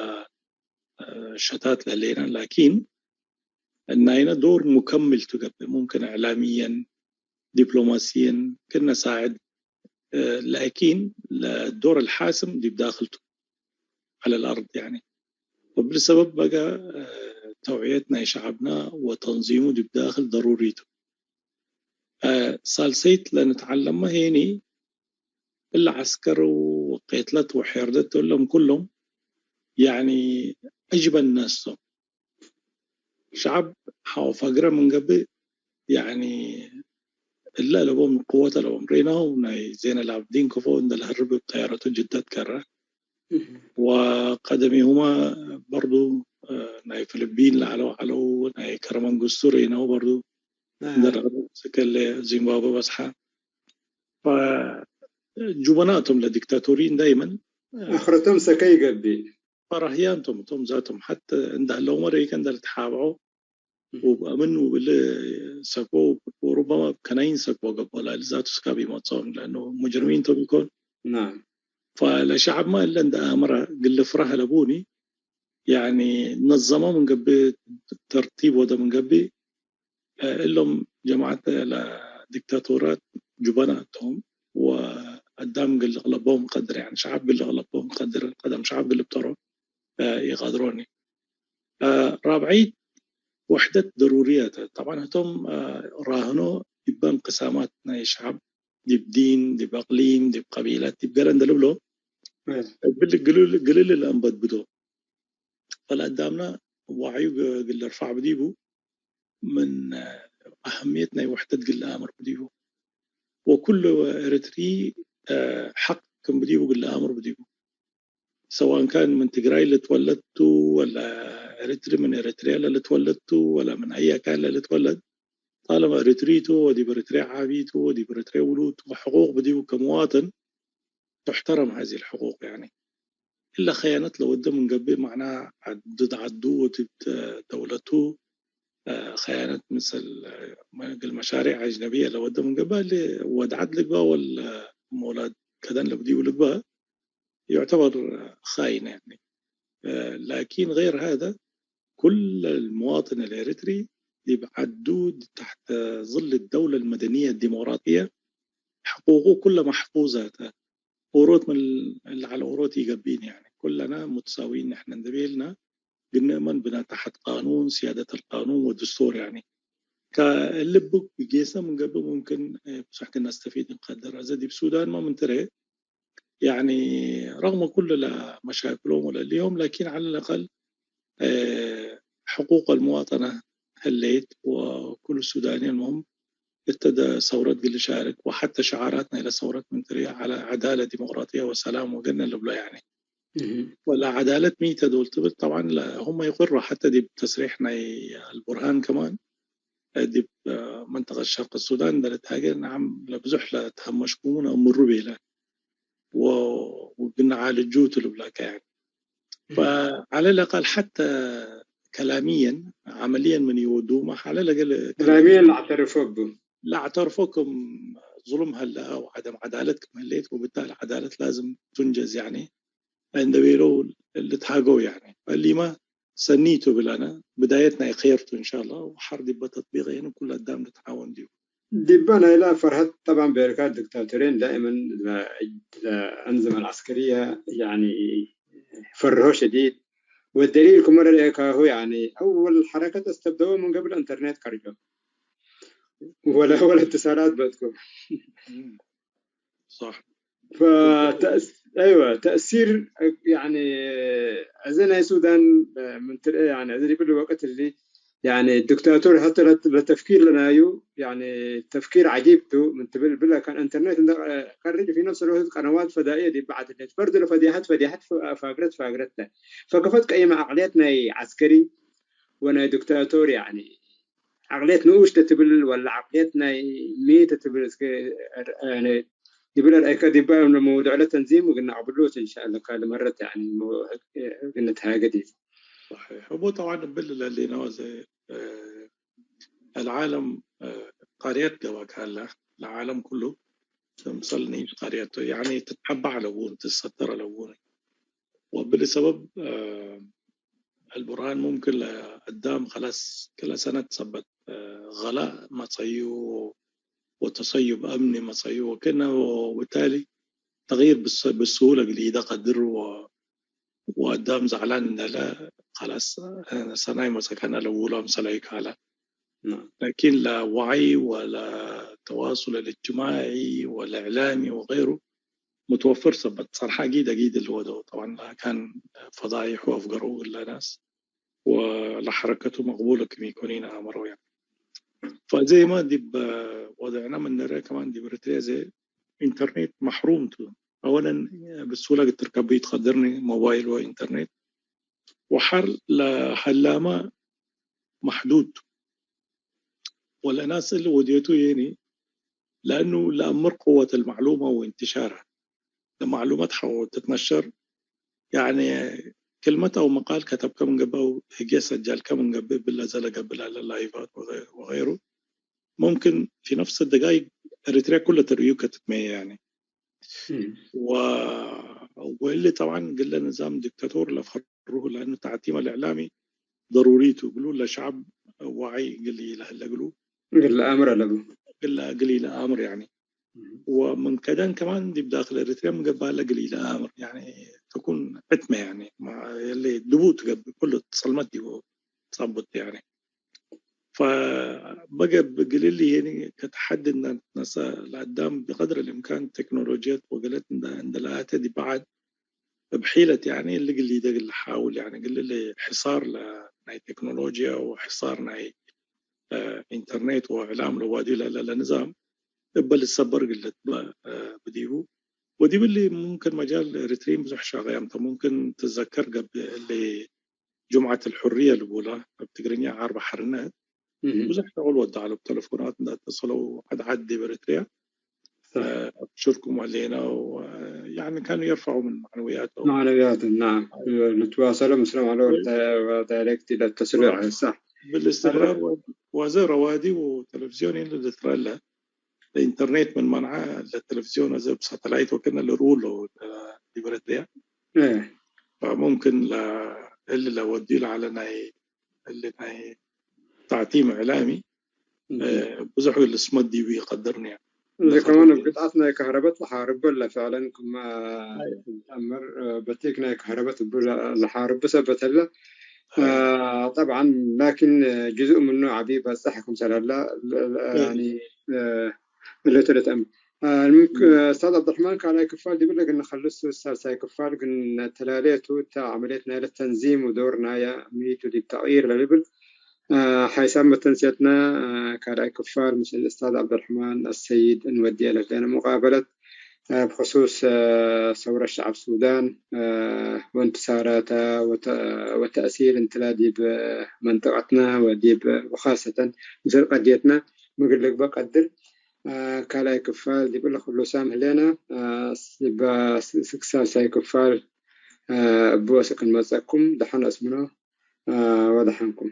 ሸታት ለህሌና፣ ላኪን እናይነ ዶር ሙከምል ቱ ገብእ፣ ሙምክን እዕላምየን ዲፕሎማስየን ክነ ሳዕድ ላኪን ለዶር አልሓስም ዲብ ዳክል ቱ ዐለ አልአርድ፣ ያኒ። ወብሊ ሰበብ በገ ተውዕየት ናይ ሸዐብና ወተንዚሙ ዲብ ዳክል ደሩሪ ቱ። ሳልሰይት ለንትዐለመ ሄኒ እለ ዐስከር ወቄትለት ወሔርደት እሎም ኩሎም፣ ያኒ፣ ዐጅበን ናስ ቶም። ሸዐብ ሐው ፈግረ ምን ገብእ፣ ያኒ፣ እለ አለቦም ቅወት አለቦም። ሬናሁ ናይ ዜነ ለአብዲን ከፎ እንደ ለሀርብ እብ ጠያረቱ ጅደት ከረ። እህ። ወቀደሚሁመ በርዱ፣ እ፣ ናይ ፍልቢን ለዐለው ዐለው፣ ናይ ከረመንግስቱ ሬናሁ በርዱ አ። እንደ ለሀርብ ስከለ ዚምባብወ በጽሐ። ፈ-፣ ጁበናቶም ለዲክታቶሪን ዳይመን፣ እ፣ አኽረቶም ሰከይ ገብእ። ፈራህያን ቶም፣ ቶም ዛቶም ሐተ እንደ ህለው መረይከ እንደ ልትሓብዖ እም። ወብአምን ወብለ ሰክቦ ወሩበማ ከናይን ሰክቦ ገብኦ ላሊ ዛቱ ስካብ ይመጽኦም፣ ለአኑ ሙጅርሚን ቶም ኢኮን። ናም። ፈለሸዐብማ እለ እንደ አምረ እግል ልፍረህ ለቡኒ፣ ያኒ ነዘመ ምን ገብእ፣ ተርቲብ ወደ ምን ገብእ፣ እሎም ጀማዐት ለዲክታቶራት ጁበናቶም ወአዳም እግል ልቅለቦም ቀድር፣ ያኒ ሸዐብ እግል ልቅለቦም ቀድር፣ ቀደም ሸዐብ እግል ልብጠሮ፣ እ፣ ኢቀድሮኒ። እ፣ ራብዐይት ወሕደት ደሩርየ ተ። ጠብዓን ህቶም፣ እ፣ ራህኖ ዲበ እንቅሳማት ናይ ሸዐብ ዲብ ዲን፣ ዲብ አቅሊም፣ ዲብ ቀቢለት፣ ዲብ ገረ እንዴ ልብሎ፣ እም። እብል ግልል፣ ግልል ለአንበድብዶ። ፈለአዳምነ ዋዕዩ ግ-፣ እግል ልርፈዕ ብዲቡ፣ ምን አህምየት ናይ ወሕደት እግል ለአምር ብዲቡ፣ ወኩሉ ኤረትሪ፣ እ፣ ሐቅ ክም ብዲቡ እግል ለአምር ብዲቡ። ሰዋን ካን ምን ትግራይ ልትወለድ ቱ፣ ወላ ኤረትሪ ምን ኤረትርያ ለልትወለድ ቱ፣ ወላ ምን አይ አካን ለልትወለድ፣ ጣለማ ኤረትሪ ቱ፣ ወዲብ ኤረትርያ ዓቢ ቱ፣ ወዲብ ኤረትርያ ውሉድ ቱ፣ ሕቁቅ ብዲቡ ከመዋጥን ትሕተረም ሀዚ ልሕቁቅ፣ ያኒ። እለ ኸያነት ለወደ ምን ገብእ፣ መዕና ዐድ-፣ ድድ ዐዱ ወድድ ደውለቱ፣ እ፣ ኸያነት ምስል፣ እ፣ እግል መሻሪዕ አጅነብየ ለወደ ምን ገብእ፣ እሊ ወድ ዐድ ልግበእ ወለ መውላድ ከደን ለብዲቡ ልግበእ፣ ዩዕተበር ኻይን፣ ያኒ። እ፣ ላኪን ገይር ሃዛ፣ ኩል አልመዋጥን አልኤረትሪ ዲብ ዐዱ ተሕተ ዝል ደውለ አልመደንየ አዲሞቅራጥየ ሕቁቁ ኩለ መሕፉዘ ተ። ኦሮት ምን ለዐለ ኦሮት ኢገብኢን፣ ያኒ ኩለና ሙትሳዊን ንሕነ እንዴ ቤልና፣ ግንእመን ብነ ተሐት ቃኑን፣ ሲያደት አልቃኑን ወድስቱር፣ ያኒ። ከእሊ እቡ ጌሰ ምን ገብእ ሙምክን፣ እ፣ ብዙሕ ክነስተፊድ እንቀድር። አዜ ዲብ ሱዳንመ ምን ትሬ፣ ያኒ ረግመ ኩሉ ለመሻክሎም ወለሊሆም፣ ላኪን ዐለ ለአቀል፣ እ፣ ሕቁቅ አልመዋጠነ ህሌት ወኩሉ ሱዳኒ አልሙህም እተ ደ ሰውረት እግል ልሻርክ ወሐተ ሸዓራት ናይለ ሰውረት ምን ትርየ ዐለ ዐዳለ፣ ዲሞቅራጥየ ወሰላም ወገነ ልብሎ፣ ያኒ። እህ። ወለ ዐዳለት ሚ ተ ዶል ትብል፣ ጠብዓን ለ-፣ ሁመ ይቅሩ ሐተ ዲብ ተስሪሕ ናይ አልቡርሃን ከማን፣ ዲብ መንጠቀት ሸርቅ ሱዳን እንዴ ልትሃጌ፣ ነዓም ለብዙሕ ለትሀመሽኩሙ ነአምሩ ቤለ ወ-፣ ወግነ ዓልጁ ቱ ልብለከ፣ ያኒ። እህ። ፈዐለ ለአቀል ሐተ ከላምየን፣ ዐመልየን ምን ኢወዱመ፣ ዐለ ለገለ ከላምየን ለአዕተርፎ እቡ። ለአዕተርፎ ክም ዙሉም ሀለ አው ዐደም ዐዳለት ክም ህሌት፣ ወብታሊ ዐዳለት ላዝም ቱንጀዝ፣ ያኒ፣ እንዴ ቤለው ልትሃገው፣ ያኒ። እሊመ ሰኒ ቱ ብለነ፣ ብዳየት ናይ ኸይር ቱ፣ እንሻአላህ፣ ወሐር ዲበ ተጥቢቅ የኒ ኩሉ አዳም ልትዓወን ዲቡ። ዲበ ናይለ ፈርሀት ጠብዓን ቤልካ ዲክታቶርየን ዳእመን ለ-፣ ለአንዝመ ለዐስከርየ፣ ያኒ፣ ፈርሆ ሸዲድ፣ ወደሊል ክመ ረአካሁ፣ ያኒ፣ አወል ሐረከት አስተብደወ ምን ገብለ ኢንተርኔት ከርጆ። ወለ፣ ወለ እትሳላት በትኩም። እም። ሰሕ። ፈተእስ-፣ አይወ፣ ተእሲር፣ ያኒ፣ እዚ ናይ ሱዳን፣ ምን ትርአ፣ ያኒ፣ እዚ ዲብሊ ወቅት እዚ፣ ያኒ፣ ዲክታቶር ሐተ ለት-፣ ለተፍኪር ለናዩ፣ ያኒ፣ ተፍኪር ዐጂብ ቱ፣ ምን ትብል፣ ብለ ካን ኢንተርኔት እንደ ቀርጅ፣ ፊ ነፍስ ልወቅት ቀነዋት ፈዳኢየ ዲብ ዐድ ለት፣ ፈርድ ለፈዲሐት፣ ፈዲሐት፣ ፈ-፣ ፋግረት፣ ፋግረት ለ። ፈከፈት ቀይመ ዐቅልየት ናይ ዐስከሪ ወናይ ዲክታቶር፣ ያኒ፣ ዐቅልየት ንኡሽ ተ ትብል ወለ ዐቅልየት ናይ ሚ ተ ትብል? እስክ፣ ያኒ፣ ዲብለ ረአይከ ዲበ መውዱዕ ለተንዚም እግል ነአቅብሎ ቱ፣ እንሻአላህ፣ ካልእ መረት፣ ያኒ፣ እግል ንትሃጌ ዲቡ። ሰሒሕ። እቡ ጠብዓን እብል ለህሌነ ወዘ፣ እ፣ አልዓለም፣ እ፣ ቃርየት ገብአ ካለ፣ ለዓለም ኩሉ ክምሰል ንኢሽ ቃርየት ቱ፣ ያኒ፣ ትትሐበዕ አለቡ፣ ትሰተር አለቡ። ወእብሊ ሰበብ፣ እ፣ አልቡርሃን ሙምክን ለአዳም ከላስ ክለ ሰነት ሰበት፣ እ፣ ገላእ መጸዩ ወተሰዩብ አምኒ መጸዩ ወክእነ ወብታሊ ተግይር ብስ-፣ ብስሁለ እግል ኢደ ቀድር ወ-፣ ወአዳም ዘዕላን እንደ ለ ከላስ፣ እ፣ ሰናይ መጸከነ ለውሎ አምሰላዩ ካለ። ናም። ላኪን ለወዕይ ወለተዋሱል አልእጅትማዒ ወለእዕላሚ ወገይሩ ሙትወፍር ሰበት ጸርሐ አጊድ አጊድ እሊ ወደው። ጠብዓን ካን ፈዳይሕ ወአፍገረው እለ ናስ ወለሐረከቱ መቅቡለ ክም ኢኮኒነ አመረው፣ ያኒ። ፈአዜመ ዲብ ወድዕነ ምን ንርኤ ከማን ዲብ ኤረትርየ ዘ ኢንተርኔት መሕሩም ቱ። አወለን ብሱለ እግል ትርከቡ ኢትቀድርኒ ሞባይል ወኢንተርኔት። ወሐር ለሀላመ መሕዱድ ቱ። ወለእናስ እሊ ወድየቱ የኒ፣ ለእኑ ለአምር ቅወት አልመዕሉመ ወእንትሻረ። ለመዕሉመት ሐው ትትነሸር፣ ያኒ ክልመት አው መቃል ከተብከ ምን ገብእ አው ህግየ ሰጃልከ ምን ገብእ፣ እብለ ዘለ ገብእ ላለ ላይቫት ወገ-፣ ወገይሩ፣ ሙምክን ፊ ነፍስ ደቃይቅ ኤሪትርያ ኩለ ተርእዩ ከትትመየ፣ ያኒ። እም። ወ-፣ ወእሊ ጠብዓን እግለ ንዛም ዲክታቶር ለፈርሁ፣ ለአኑ ተዕቲም አልእዕላሚ ደሩሪ ቱ እግሉ፣ ለሸዐብ ዋዕይ እግል ኢለሀለ እግሉ። እግል ለአምር አለቡ። እግል፣ እግል ኢለአምር፣ ያኒ። ወምን ከደን ከማን ዲብ ዳክል ኤሪትርያ ምን ገብአለ እግል ኢለአምር፣ ያኒ፣ ተኩን ዕትመ፣ ያኒ፣ ማ-፣ የለ ድቡ ትገብእ፣ ኩሉ ጸልመት ዲቡ ጸቡጥ፣ ያኒ። ፈበገ እግል እሊ፣ ያኒ፣ ከተሐዲ እንደ ንትነሰእ ለአዳም ብቀድር ልእምካን ቴክኖሎጅየት ወገለት እንደ፣ እንደ ለአተ ዲብ በዐድ እብ ሒለት፣ ያኒ፣ እሊ እግል ሊደግ ለሓውል፣ ያኒ፣ እግል እሊ ሕሳር ለ-፣ ናይ ቴክኖሎጅያ ወሕሳር ናይ፣ እ፣ ኢንተርኔት ወእዕላም ለዋዲ ለለ ለንዛም እበ ልትሰበር እግል ልትበ፣ እ፣ ብዲቡ። ወዲብ እሊ ሙምክን መጃል ኤሪትርዪን ብዙሕ ሻቀያም ተ። ሙምክን ትዘከር ገብእ እሊ ጅምዐት አልሑርየ ልቡላ እብ ትግርኛ ዓርብ ሐርነት እህ። ብዙሕ ሸቁል ወደ ዐለው፣ ብተለፎናት እንደ አተሰለው ዐድ ዐድ ዲብ ኤሪትርያ፣ ሰሕ። እ፣ አብሽርኩም ሀሌና ወ-፣ ያኒ ካኑ የርፈዑ ምን መዕነውያቶም። መዕነውያቶም፣ ናም። ልትዋሰሉ ምስሎም ዐለው ወ-፣ ዳይሬክት ለተስሉ፣ ሰሕ። ብልእስትምራር ወ-፣ ወዘ ረዋዲ ወቴሌቪዝዮን ይን ልትረለ ለኢንተርኔት ምን መንዐ ለቴሌቪዝዮን አዘ ብሳተላይት ወክእነ ልርኡ ለው ዲብ ኤሪትርያ። እህ። ፈሙምክን ለ-፣ እሊ ለወድዩ ለዐለ ናይ፣ እሊ ናይ ተዕቲም እዕላሚ፣ እህ። እ፣ ብዙሕ ልስመድ ዲቡ ይቀድርኒ። እሊ ከማን እብ ግጥዓት ናይ ከህረበት ለሓርቦ እለ ፍዕለን ክመ አይ። ትአምር፣ እ፣ በቴክ ናይ ከህረበት እቡ ለ-፣ ለሓርቡ ሰበት ህለ። አ፣ ጠብዓን፣ ላኪን ጅዝእ ምኑ ዐቢ በጽሕ ክምሰል ሀላ፣ ለ-፣ ለ-፣ እህ። ያኒ፣ አ፣ እለቱ ለተአምር። አ፣ ምክ-፣ እም። ኡስታዝ ዐብደርሕማን፣ ካልኣይ ክፋል ዲብለ ግን ንከልሱ፣ ሳልሳይ ክፋል ግን ተላሌቱ እተ ዐመልየት ናይለ ተንዚም ወዶር ናየ ሚቱ ዲብ ተቅይር ለልብል፣ አ፣ ሓይሳብ መተንስየትና፣ አ፣ ካልኣይ ክፋል ምስል ኡስታዝ ዐብደርሕማን አሰይድ እንወድየ ለህሌነ ሙቃበለት። አ፣ ብክሱስ፣ አ፣ ሰውረት ሸዐብ ሱዳን፣ አ፣ ወእንትሳራታ ወተ-፣ ወተእሲር እንትላ ዲብ መንጠቀትና ወዲብ ወካሰተን ምስል ቀድየትና ምግል ልግበእ ቀድር። አ፣ ካልኣይ ክፋል ዲብ እለ ኩሉ ሳም ህሌና፣ አ፣ ስ-፣ እበ ስ-፣ ስክ ሳልሳይ ክፋል፣ አ፣ እቡ ወስክ እንመጸኩም። ደሐን አስምኖ። አ፣ ወደሐንኩም።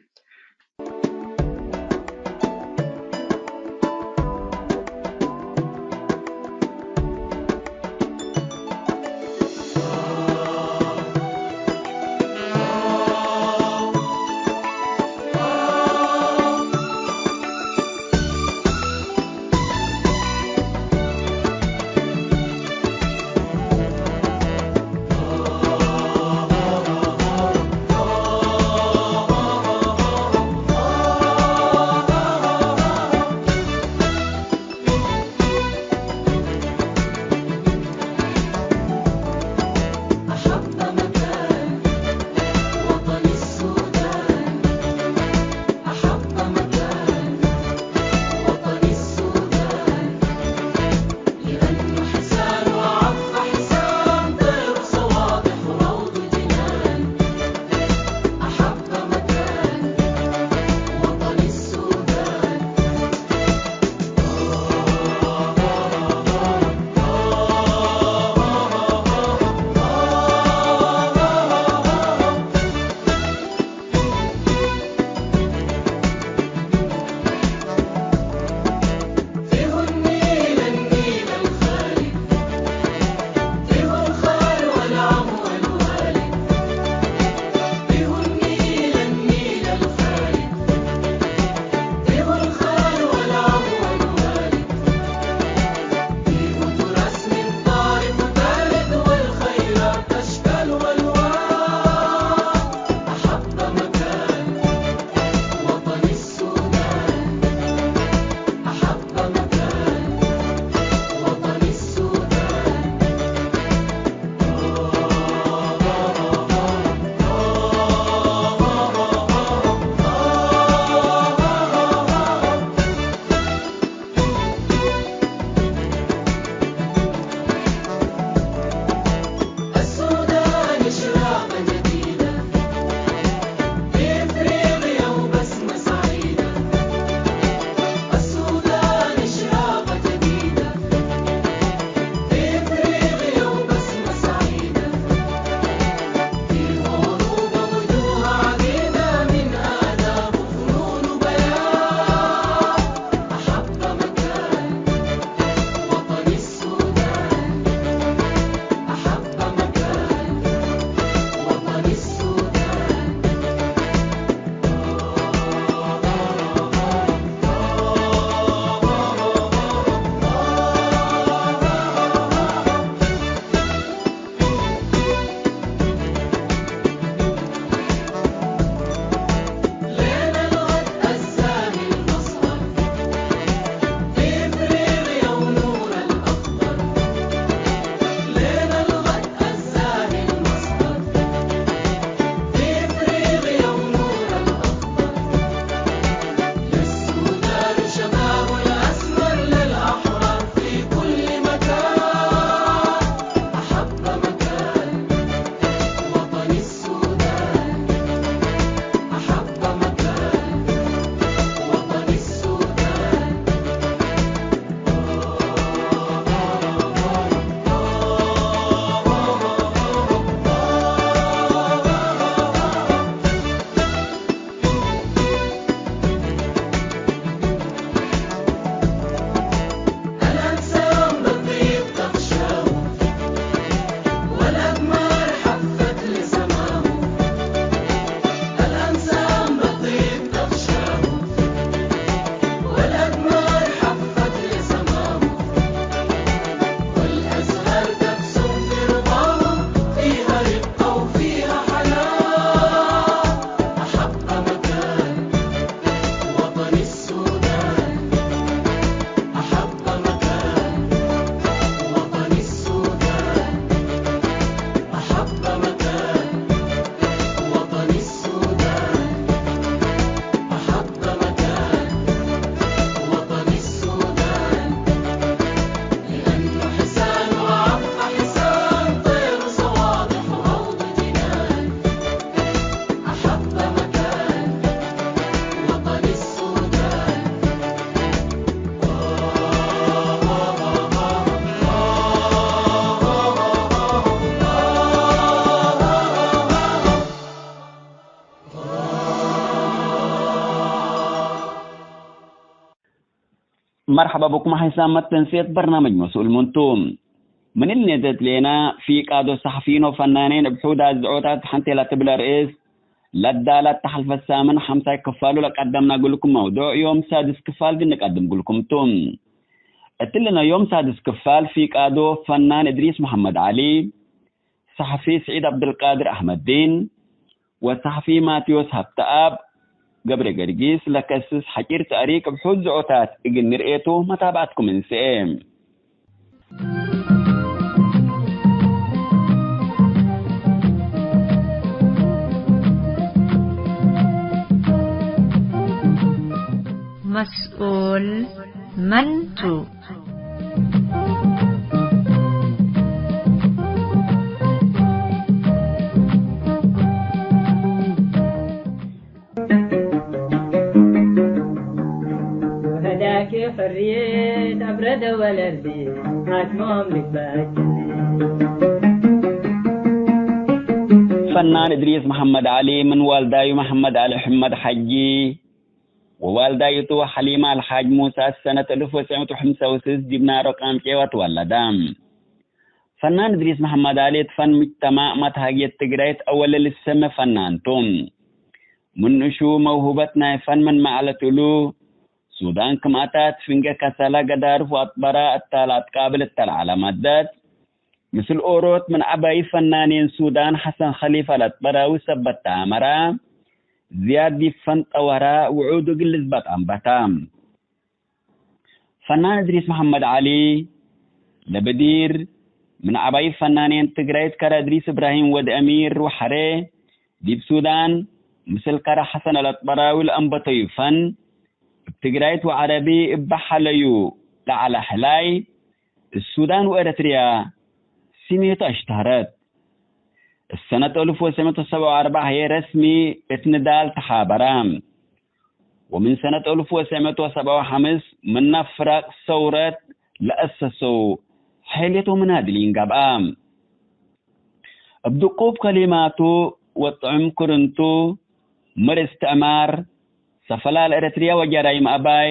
መርሐባ ብኩም ሐይሳም መተንስየት በርናምጅ መስኡል ምንቱ። ምን እሊ ኔደት ሌና፣ ፊቃዶ ሰሐፊይን ወፈናኔን እብ ሑድ አዝዖታት ሐንቴ ለትብል ርእስ ለዳላት ተሐልፈት ሳምን ሐምሳይ ክፋሉ ለቀደምና እግልኩም መውዱዕ ዮም ሳድስ ክፋል ግንቀድም እግልኩም ቱ። እትልነ ዮም ሳድስ ክፋል ፊቃዶ ፈናን እድሪስ መሐመድ ዐሊ፣ ሰሐፊ ስዒድ ዐብደልቃድር አሕመድዲን ወሰሐፊ ማቴዎስ ሀብተአብ ገብረ ገርጊስ ለከስስ ሐጪር ተእሪክ እብ ሑድ ዝዖታት እግል ንርኤቱ መታብዐትኩም እንስኤ። መስኡል መን ቱ? ወህዳኪ ሕርየት አብረደ ወለርዲ አትሞም ልባችን። ፈናን እድሪስ መሐመድ ዐሊ ምን ዋልዳዩ መሐመድ ዐሊ ሕመድ ሐጂ ወዋልዳይቱ ሐሊማ አልሓጅ ሙሳ ሰነት አልፍ ወትሰዕ ምእት ወሐምሳ ወስስ ዲብ ናሮ ቃምቄ ወትወለደ። ፈናን እድሪስ መሐመድ ዐሊ እት ፈን ሙጅተማዕ መትሃግየት ትግራይት አወለ ልሰመ ፈናን ቱ። ምን እሹ መውሁበት ናይ ፈን ምን መዐለት እሉ፣ ሱዳን ክም አታት ፍንጌ ከሰላ ገዳርፍ ወአጥበራ እታ ለአትቃብል እተ ለዐለ መደት፣ ምስል ኦሮት ምን ዐባይ ፈናኔን ሱዳን ሐሰን ከሊፈ ለአጥበራዊ ሰበት ተአመራ፣ ዝያድ ዲብ ፈን ጠወራ ውዑድ እግል ልዝበጥ አንበታ። ፈናን እድሪስ መሐመድ ዐሊ ለበዲር ምን ዐባይ ፈናኔን ትግራይት ከረ እድሪስ እብራሂም ወድ አሚር ወሐሬ ዲብ ሱዳን ምስል ከረ ሐሰን አልአጥበራዊ ለአንበተዩ ፈን፣ እብ ትግራይት ወዐረቢ እበ ሐለዩ ለዐለ ሕላይ፣ እት ሱዳን ወኤረትርያ ስሜቱ አሽተህረት። እት ሰነት አልፍ ወትሰዕ ምእት ወሰብዓ ወአርበዕ ህዬ ረስሚ እት ንዳል ተሓበረ። ወምን ሰነት አልፍ ወትሰዕ ምእት ወሰብዓ ወሐምስ ምነ ፍረቅ ሰውረት ለአሰሰው ሐይልየት ወመናድሊን ገብአ። እብ ድቁብ ከሊማቱ ወጥዑም ክርንቱ፣ ምር እስትዕማር፣ ሰፈላል ኤረትርያ ወጀራይም አባይ፣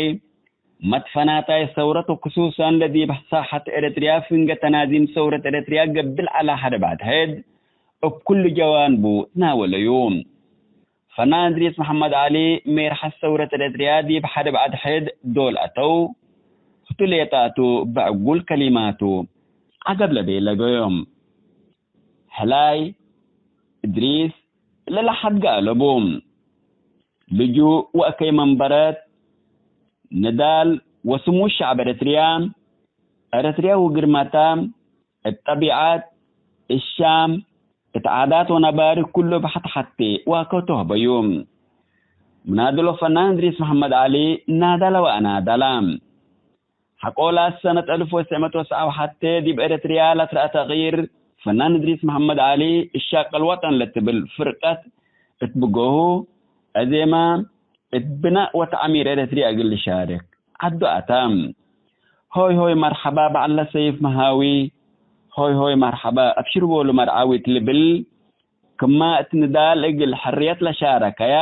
መትፈናታይ ሰውረት ወክሱሰን ለዲብ ሳሐት ኤረትርያ ፍንገ ተናዚም ሰውረት ኤረትርያ ገብእ ዐለ ሐርብ አድሕድ እብ ኩሉ ጀዋንቡ ትናወለዩ። ፈናን እድሪስ መሐመድ ዐሊ፣ ሜርሐት ሰውረት ኤረትርያ ዲብ ሐርብ አድሕድ ዶል አተው፣ ህቱ ሌጣቱ በዕጉል ከሊማቱ ዐገብ ለቤለገዮም። ሕላይ እድሪስ ለለሐድገ አለቡ። ልጁእ ወእከይ መንበረት ንዳል ወስሙት ሸዕብ ኤረትርያ፣ ኤረትርያ ወግርመታ፣ እት ጠቢዐት፣ እት ሻም፣ እት ዓዳት ወነባሪ ኩሉ እብ ሐት ሐቴ ዋከው ተውህበዩ። ምናድሎ ፈናን እድሪስ መሐመድ ዐሊ ናደለ ወአናደለ። ሐቆላት ሰነት አልፍ ወትሰዕ ምእት ወሰብዓ ወሐቴ ዲብ ኤረትርያ ለትረአ ተቅይር፣ ፈናን እድሪስ መሐመድ ዐሊ እሻቅል ወጠን ለትብል ፍርቀት እት ብጎሁ፣ አዜመ እት ብናእ ወተዕሚር ኤረትርያ እግል ልሻርክ ዐዱ አተ። ሆይ ሆይ መርሐባ በዐለ ሰይፍ መሃዊ፣ ሆይ ሆይ መርሐባ አብሽር ቦሉ መርዓዊት ልብል፣ ክማ እት ንዳል እግል ሕርየት ለሻረከያ፣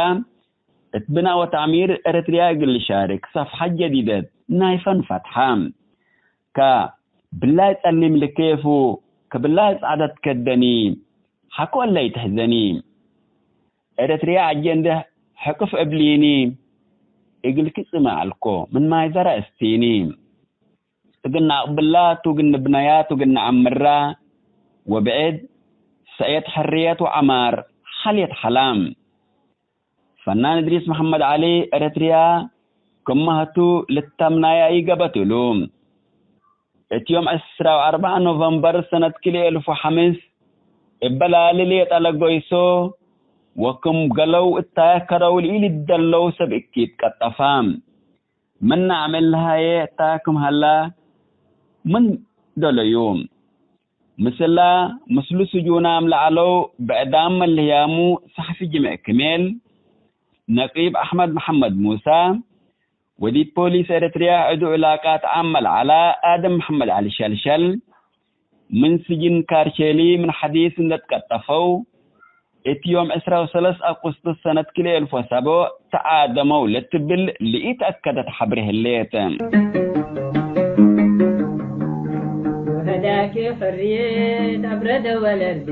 እት ብናእ ወተዕሚር ኤረትርያ እግል ልሻርክ ሰፍሐት ጀዲደት ናይ ፈን ፈትሐ። ከብላይ ጸሊም ልኬፉ፣ ከብላይ ጻዕደት ከደኒ፣ ሐቆ እለ ኢትሕዘኒ። ኤረትርያ አጀንደህ ሕቅፍ እብሊኒ፣ እግልኪ ጽመ አልኮ ምን ማይ ዘረ እስቲኒ። እግል ነአቅብላ ቱ፣ እግል ንብነያ ቱ፣ እግል ነዐምራ ወብዕድ ሰእየት ሕርየት ወዐማር ሐልየት ሐላም። ፈናን እድሪስ መሐመድ ዐሊ፣ ኤረትርያ ክመ ህቱ ልተምናያ ኢገብአት እሉ። እት ዮም ዕስራ ወአርበዕ ኖቨምበር ሰነት ክልኤ እልፍ ወሐምስ፣ እበ ላሊ ሌጠ ለጎይሶ ወክም ገለው እታየ ከረው ለኢልደለው ሰብ እኪት ቀጠፋ። ምነ አምዕል ለሀየ እታየ ክም ሀላ ምን ደለዩ። ምስላ ምስሉ ስጁናም ለዐለው ብዕዳም መልህያሙ ሰሐፊ ጅምዕ ክሜል፣ ነቂብ አሕመድ መሐመድ ሙሳ፣ ወዲብ ፖሊስ ኤረትርያ ዕዱ ዕላቃት ዓም መልዐላ አደም መሐመድ ዐሊ ሸልሸል፣ ምን ስጅን ካርቼሊ ምን ሐዲስ እንዴ ትቀጠፈው፣ እት ዮም ዕስራ ወሰለስ አቁስጥስ ሰነት ክልኤ እልፍ ወሰቦ ተዓደመው ለትብል ለኢተአከደት ሐብሬ ህሌት። ሕርየት አብረደ ወለርዲ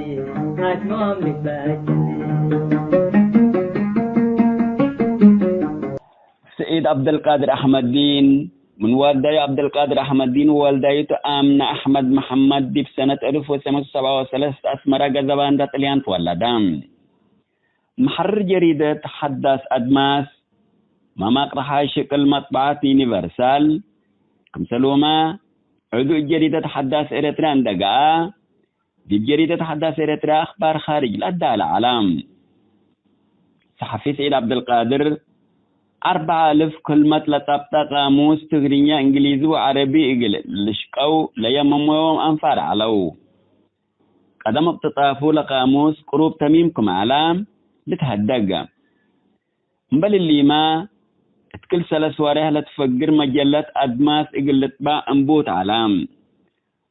አትሞም ልባችን። ስዒድ ዐብደልቃድር አሕመዲን፣ ምን ዋልዳዩ ዐብደልቃድር አሕመዲን ወዋልዳይቱ አምነ አሕመድ መሐመድ፣ ዲብ ሰነት አልፍ ወትሰዕ ምእት ወሰብዓ ወሰለስት አስመረ ገዘባ እንደ ጥልያን ትወለደ። መሐርር ጀሪደት ሐዳስ አድማስ፣ መማቅርሓ ሽቅል መጥበዓት ዩኒቨርሳል፣ ክምሰልሁመ ዕዱእ ጀሪደት ሐዳስ ኤረትርያ እንደ ገአ፣ ዲብ ጀሪደት ሐዳስ ኤረትርያ አኽባር ኻርጅ ለአዳለ ዐለ። ሰሐፊ ስዒድ ዐብደልቃድር፣ አርበዕ አልፍ ክልመት ለጸብጠ ቃሙስ ትግርኛ፣ እንግሊዚ ወዐረቢ እግል ልሽቀው ለየመመዎም አንፋር ዐለው። ቀደም እቅትጣፉ ለቃሙስ ቅሩብ ተሚም ክም ዐለ ልትሀደግ። እምበል እሊመ፣ እት ክል ሰለስ ወሬሕ ለትፈግር መጀለት አድማስ እግል ልጥበዕ እንቡት ዐለ።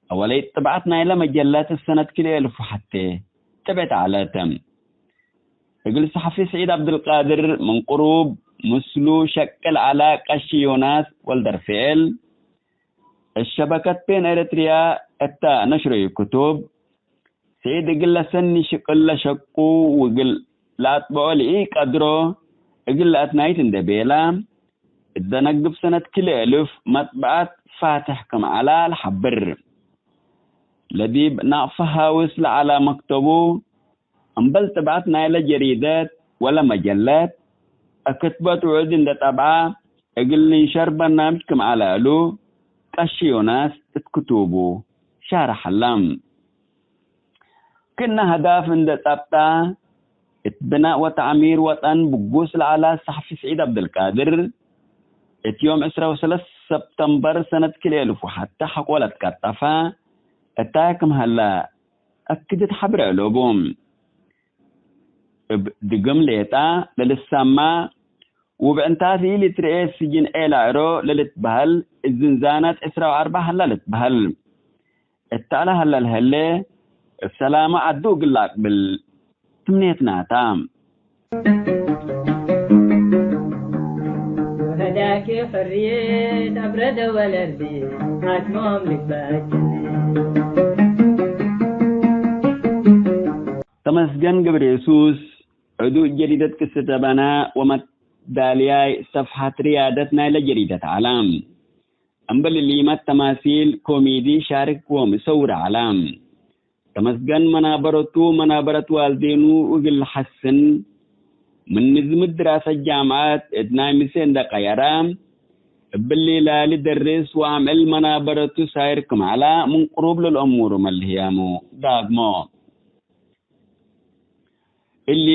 አወለይት ጥብዐት ናይለ መጀለት እብ ሰነት ክልኤ እልፍ ወሐቴ ጥብዕት ዐለት። እግል ሰሐፊ ስዒድ ዐብድልቃድር ምን ቅሩብ ምስሉ ሸቅል ዐለ ቀሺ ዮናስ ወልደርፍኤል፣ እት ሸበከት ፔን ኤረትርያ እተ ነሽረዩ ክቱብ፣ ስዒድ እግል ለሰኒ ሽቅል ለሸቁ ወእግል ለአጥብዖ ለኢቀድሮ እግል ለአትናይት እንዴ ቤለ፣ እት ደነግብ ሰነት ክልኤ እልፍ መጥበዐት ፋትሕ ክም ዐለ ለሐብር። ለዲብ ናቅፈ ሐውስ ለዐለ መክተቡ፣ እምበል ጥብዐት ናይለ ጀሪደት ወለ መጀለት፣ እክትበት ውዕድ እንዴ ጠብዐ እግል ልንሸር በርናምጅ ክም ዐለ እሉ፣ ቀሺ ዮናስ እት ክቱቡ ሻርሕ ዐለ። ክእነ ሀዳፍ እንዴ ጸብጠ፣ እት ብናእ ወተዕሚር ወጠን ብጉስ ለዐለ ሰሐፊ ስዒድ ዐብደልቃድር፣ እት ዮም ዕስራ ወሰለስ ሰብተምበር ሰነት ክልኤ እልፍ ወሐተ ሐቆ ለትቀጠፈ፣ እታይ ክም ሀለ አክድት ሐብረ እሎቡ። እብ ድግም ሌጠ ለልሰማ፣ ውብዕንታት ኢልትርኤ ስጅን ኤላዕሮ ለልትበሀል፣ እት ዝንዛነት ዕስራ ወአርበዕ ሀላ ልትበሀል። እት አለ ሀለ ለሀሌ፣ እብ ሰላመ ዐዱ እግል ለአቅብል ትምኔትና ተ። ወሀዳኪ ሕርየት አብረደ ወለርዲ አትሞም ልባችን። ተመስገን ገብረየሱስ፣ ዕዱእ ጀሪደት ቅስተ ደበና ወመዳልያይ ሰፍሐት ርያደት ናይለ ጀሪደት ዐለ። እምበል እሊመት ተማሲል ኮሜዲ ሻርክ ወምሰውር ዐለ። ተመስገን መናበረቱ መናበረት ዋልዴኑ እግል ለሐስን፣ ምን ንዝም ድራሰት ጃምዐት እት ናይ ምሴ እንደ ቀየረ፣ እብሊ ላሊ ደርስ ወአምዕል መናበረቱ ሳይር ክም ዐለ ምን ቅሩብ ለልአሙሩ መልህያሙ ዳግሞ። እሊ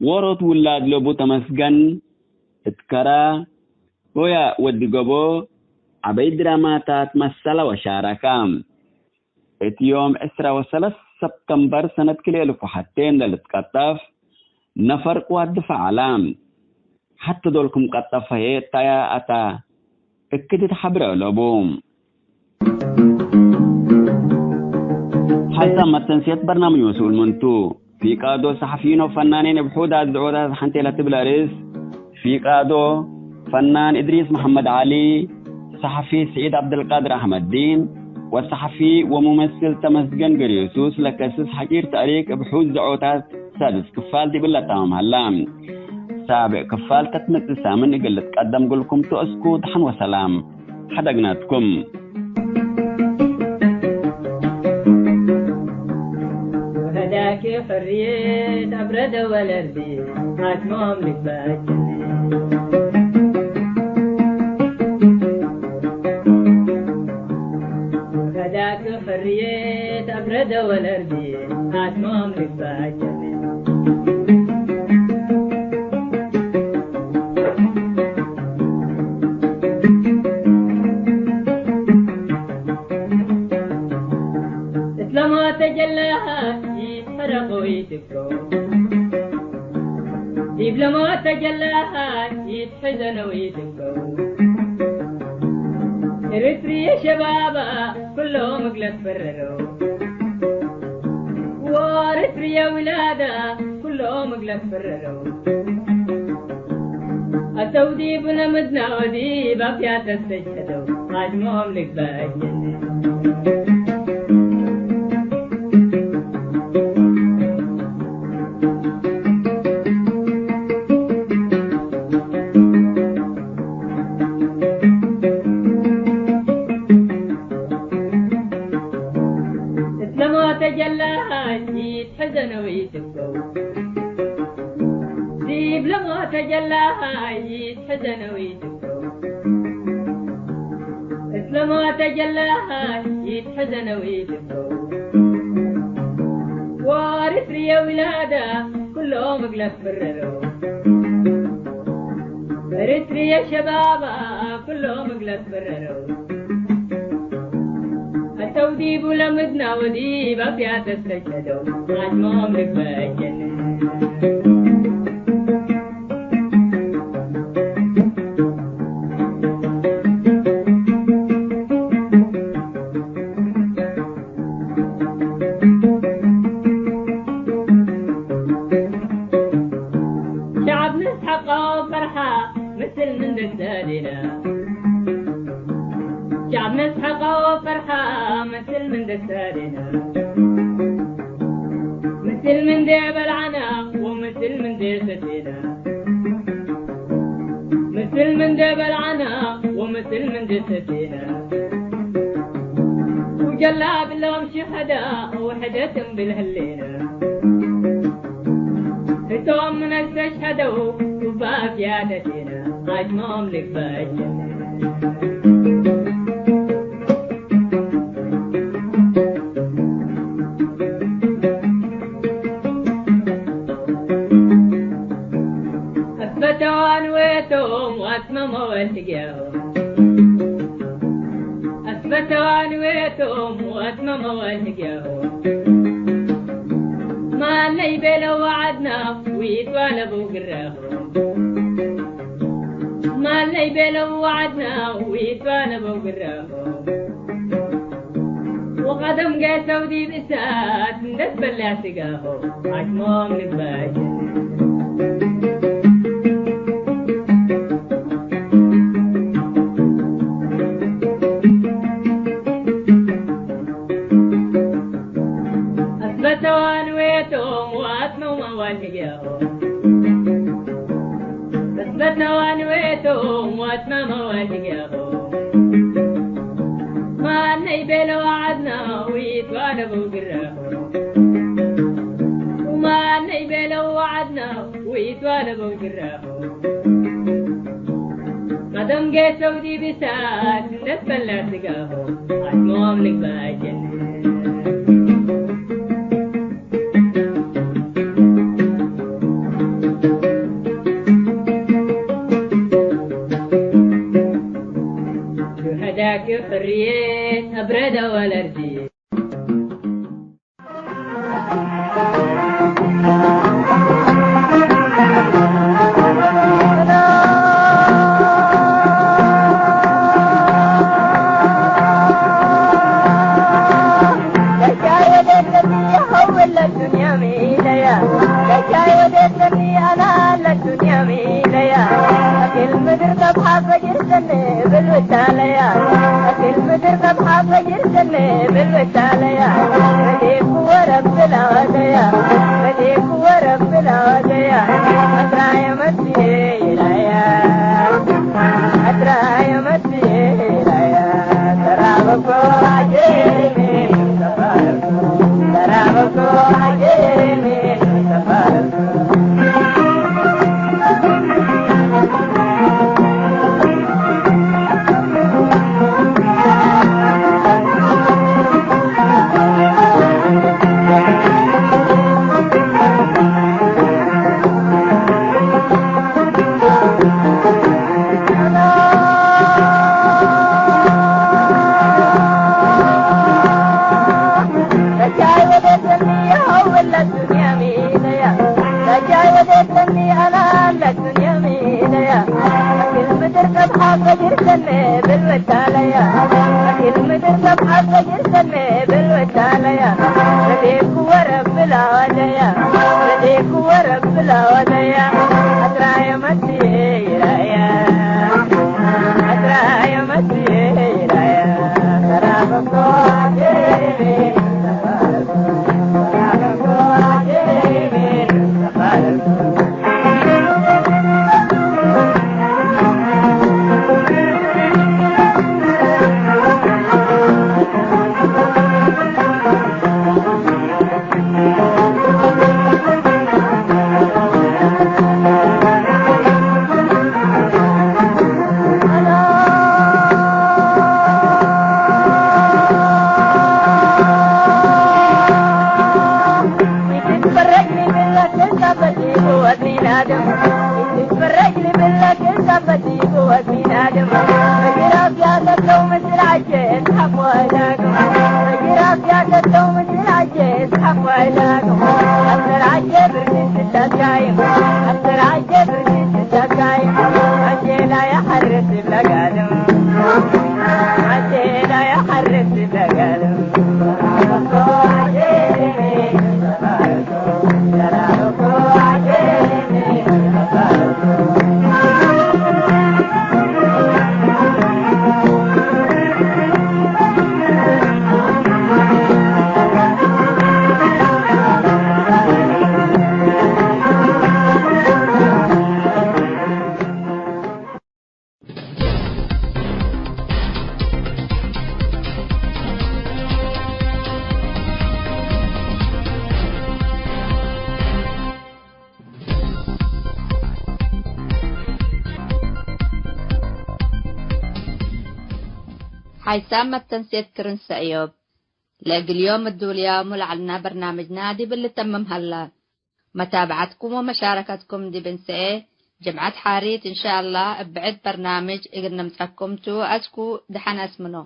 ዎሮት ውላድ ለቡ ተመስገን እት ከረ ሆያ ወዲ ገቦ ዐበይ ድራማታት መሰለ ወሻረከ። እት ዮም ዕስራ ወሰለስ ሰብተምበር ሰነት ክልኤ እልፍ ወሐቴ እንደ ልትቀጠፍ ነፈር ቅዋት ድፋዕ ዐለ። ሐቲ ዶል ክም ቀጠፈ ህዬ እታያ አታ እክድ ተሐብረ እለቡ። ሐሳብ መተንስየት በርናምጅ መስኡል ምን ቱ? ፊቃዶ ሰሐፊይን ወፈናኔን እብ ሑድ አዝዕወታት ሐንቴ ለትብል አርእስ፣ ፊቃዶ ፈናን እድሪስ መሐመድ ዐሊ፣ ሰሐፊ ስዒድ ዐብደልቃድር አሕመድዲን ወሰሐፊ ወሙመስል ተመስገን ገርዮሱስ ለከስስ ሐቂር ተእሪክ እብ ሑድ ዘዕወታት ሳድስ ክፋል ዲብ ለታምም ሀላ። ሳብዕ ክፋል ተትመጽእ ሳምን እግል ልትቀደም እግልኩም ቱ። እስኩ ደሐን ወሰላም ሐደግናትኩም። ወሀዳኪ ሕርየት አብረደ ወለርዲ አትሞም ልባችን። ወሀዳኪ ሕርየት አብረደ ወለርዲ አትሞም ልባችን። እት ለሞት ተጀላሃ ኢትሐረቆ ኢትብከው። ዲብ ለሞት ተጀላሃ ኢትሐዘነው ኢትብከው። ኤሪትርየ ሸባባ ኩሎም እግለ ትፈረረው። ወኤሪትርየ ውላዳ ኩሎም እግለ ትፈረረው። አተው ዲብ ለምድና ወዲብ አብያተ ተስተሽሀደው። አጅሞም ልግበእ ጀነት። ይትሐዘነ ወይትብከው። ዲብ ለሞተ ጀላሃይ ይትሐዘነ ወይትብከው። እት ለሞተ ጀላሃይ ይትሐዘነ ወይትብከው። ወእርትርየ ውላዳ ኩሎም እግለ ትብረረው። እርትርየ ሸባባ ኩሎም እግለ ትብረረው። አተው ዲቡ ለምድና ወዲብ አፍያተ ተሸደው፣ አጅሞም ልበጀን። ሸዐብ ንስሐቀ ወፈርሐ ምስል ምን ደሰዴነ። ሸዐብ ንስሐቀ ወፈርሐ ምስል ምን ደሰዴነ። ምስል ምን እንዴ በልዐነ ወምስል ምን እንዴ ሰቴነ። ምስል ምን እንዴ በልዐነ ወምስል ምን እንዴ ሰቴነ። ውጀላብ እሎም ሽሀደ ወውሕደት እምብል ህሌነ። ህቶም ምን አስተሽሀደው ቱባብ ያደቴነ አጅሞም ልግበጅ። አስበተዋን ወቶም ወአትመመ ወልህግያሆ። አስበተዋን ወቶም ወአትመመ ወልህግያሆ። ማነይ ቤለው ወዐድና ወኢትዋለበው ግራሆ። ማነይ ቤለው ወዐድና ወኢትዋለበው ግራሆ። ወቀደም ገሰው ዲብ እሳት እንዴ ትበልዕ ስጋሆ አጅሞም ልባጅ። አስበተዋን ወቶም ወአትመመ ወልህግያሆ። አስበተዋን ወቶም ወአትመመ ወልህግያሆ። ማነይ ቤለው ወዐድና ወኢትዋለበው ግራሆ። ወማነይ ቤለው ወዐድና ወኢትዋለበው ግራሆ። ቀደም ገሰው ዲብ እሳት እንዴ ትበልዕ ስጋሆ አጅሞም ልግበእ ጀነ። ሹሀዳክ ሕርየት አብረደ ወለርጅ። ወድ ሚናድም ኢትትፈረጅ ልብለክ እንተ ፈዲቱ ወድ ሚናድም እግር አፍያተተው ምስል ዐጀ እስሐቅ ወእዳግም እግር አፍያተተው ምስል ዐጀ እስሐቅ ወእዳግም አስተር ዐጀ ብርድ ስዳት ጋይም አስተር ዐጀ ብርድ ስዳት ጋይም ዐጀ ላ የሐርስ እብለ ጋድም ዐጀ ላ የሐርስ እብለ ጋድም ሓይሳም መተንሴት ክርን ሰእዮብ። ለእግል ዮም እዱልያሙ ለዐልና በርናምጅና ዲብ ልተምም ሀላ። መታብዐትኩም ወመሻረከትኩም ዲብ እንሰኤ ጅምዐት ሓሪት እንሻአላህ እብ ብዕድ በርናምጅ እግል ነምጸኩም ቱ። አስኩ ደሐን አስምኖ።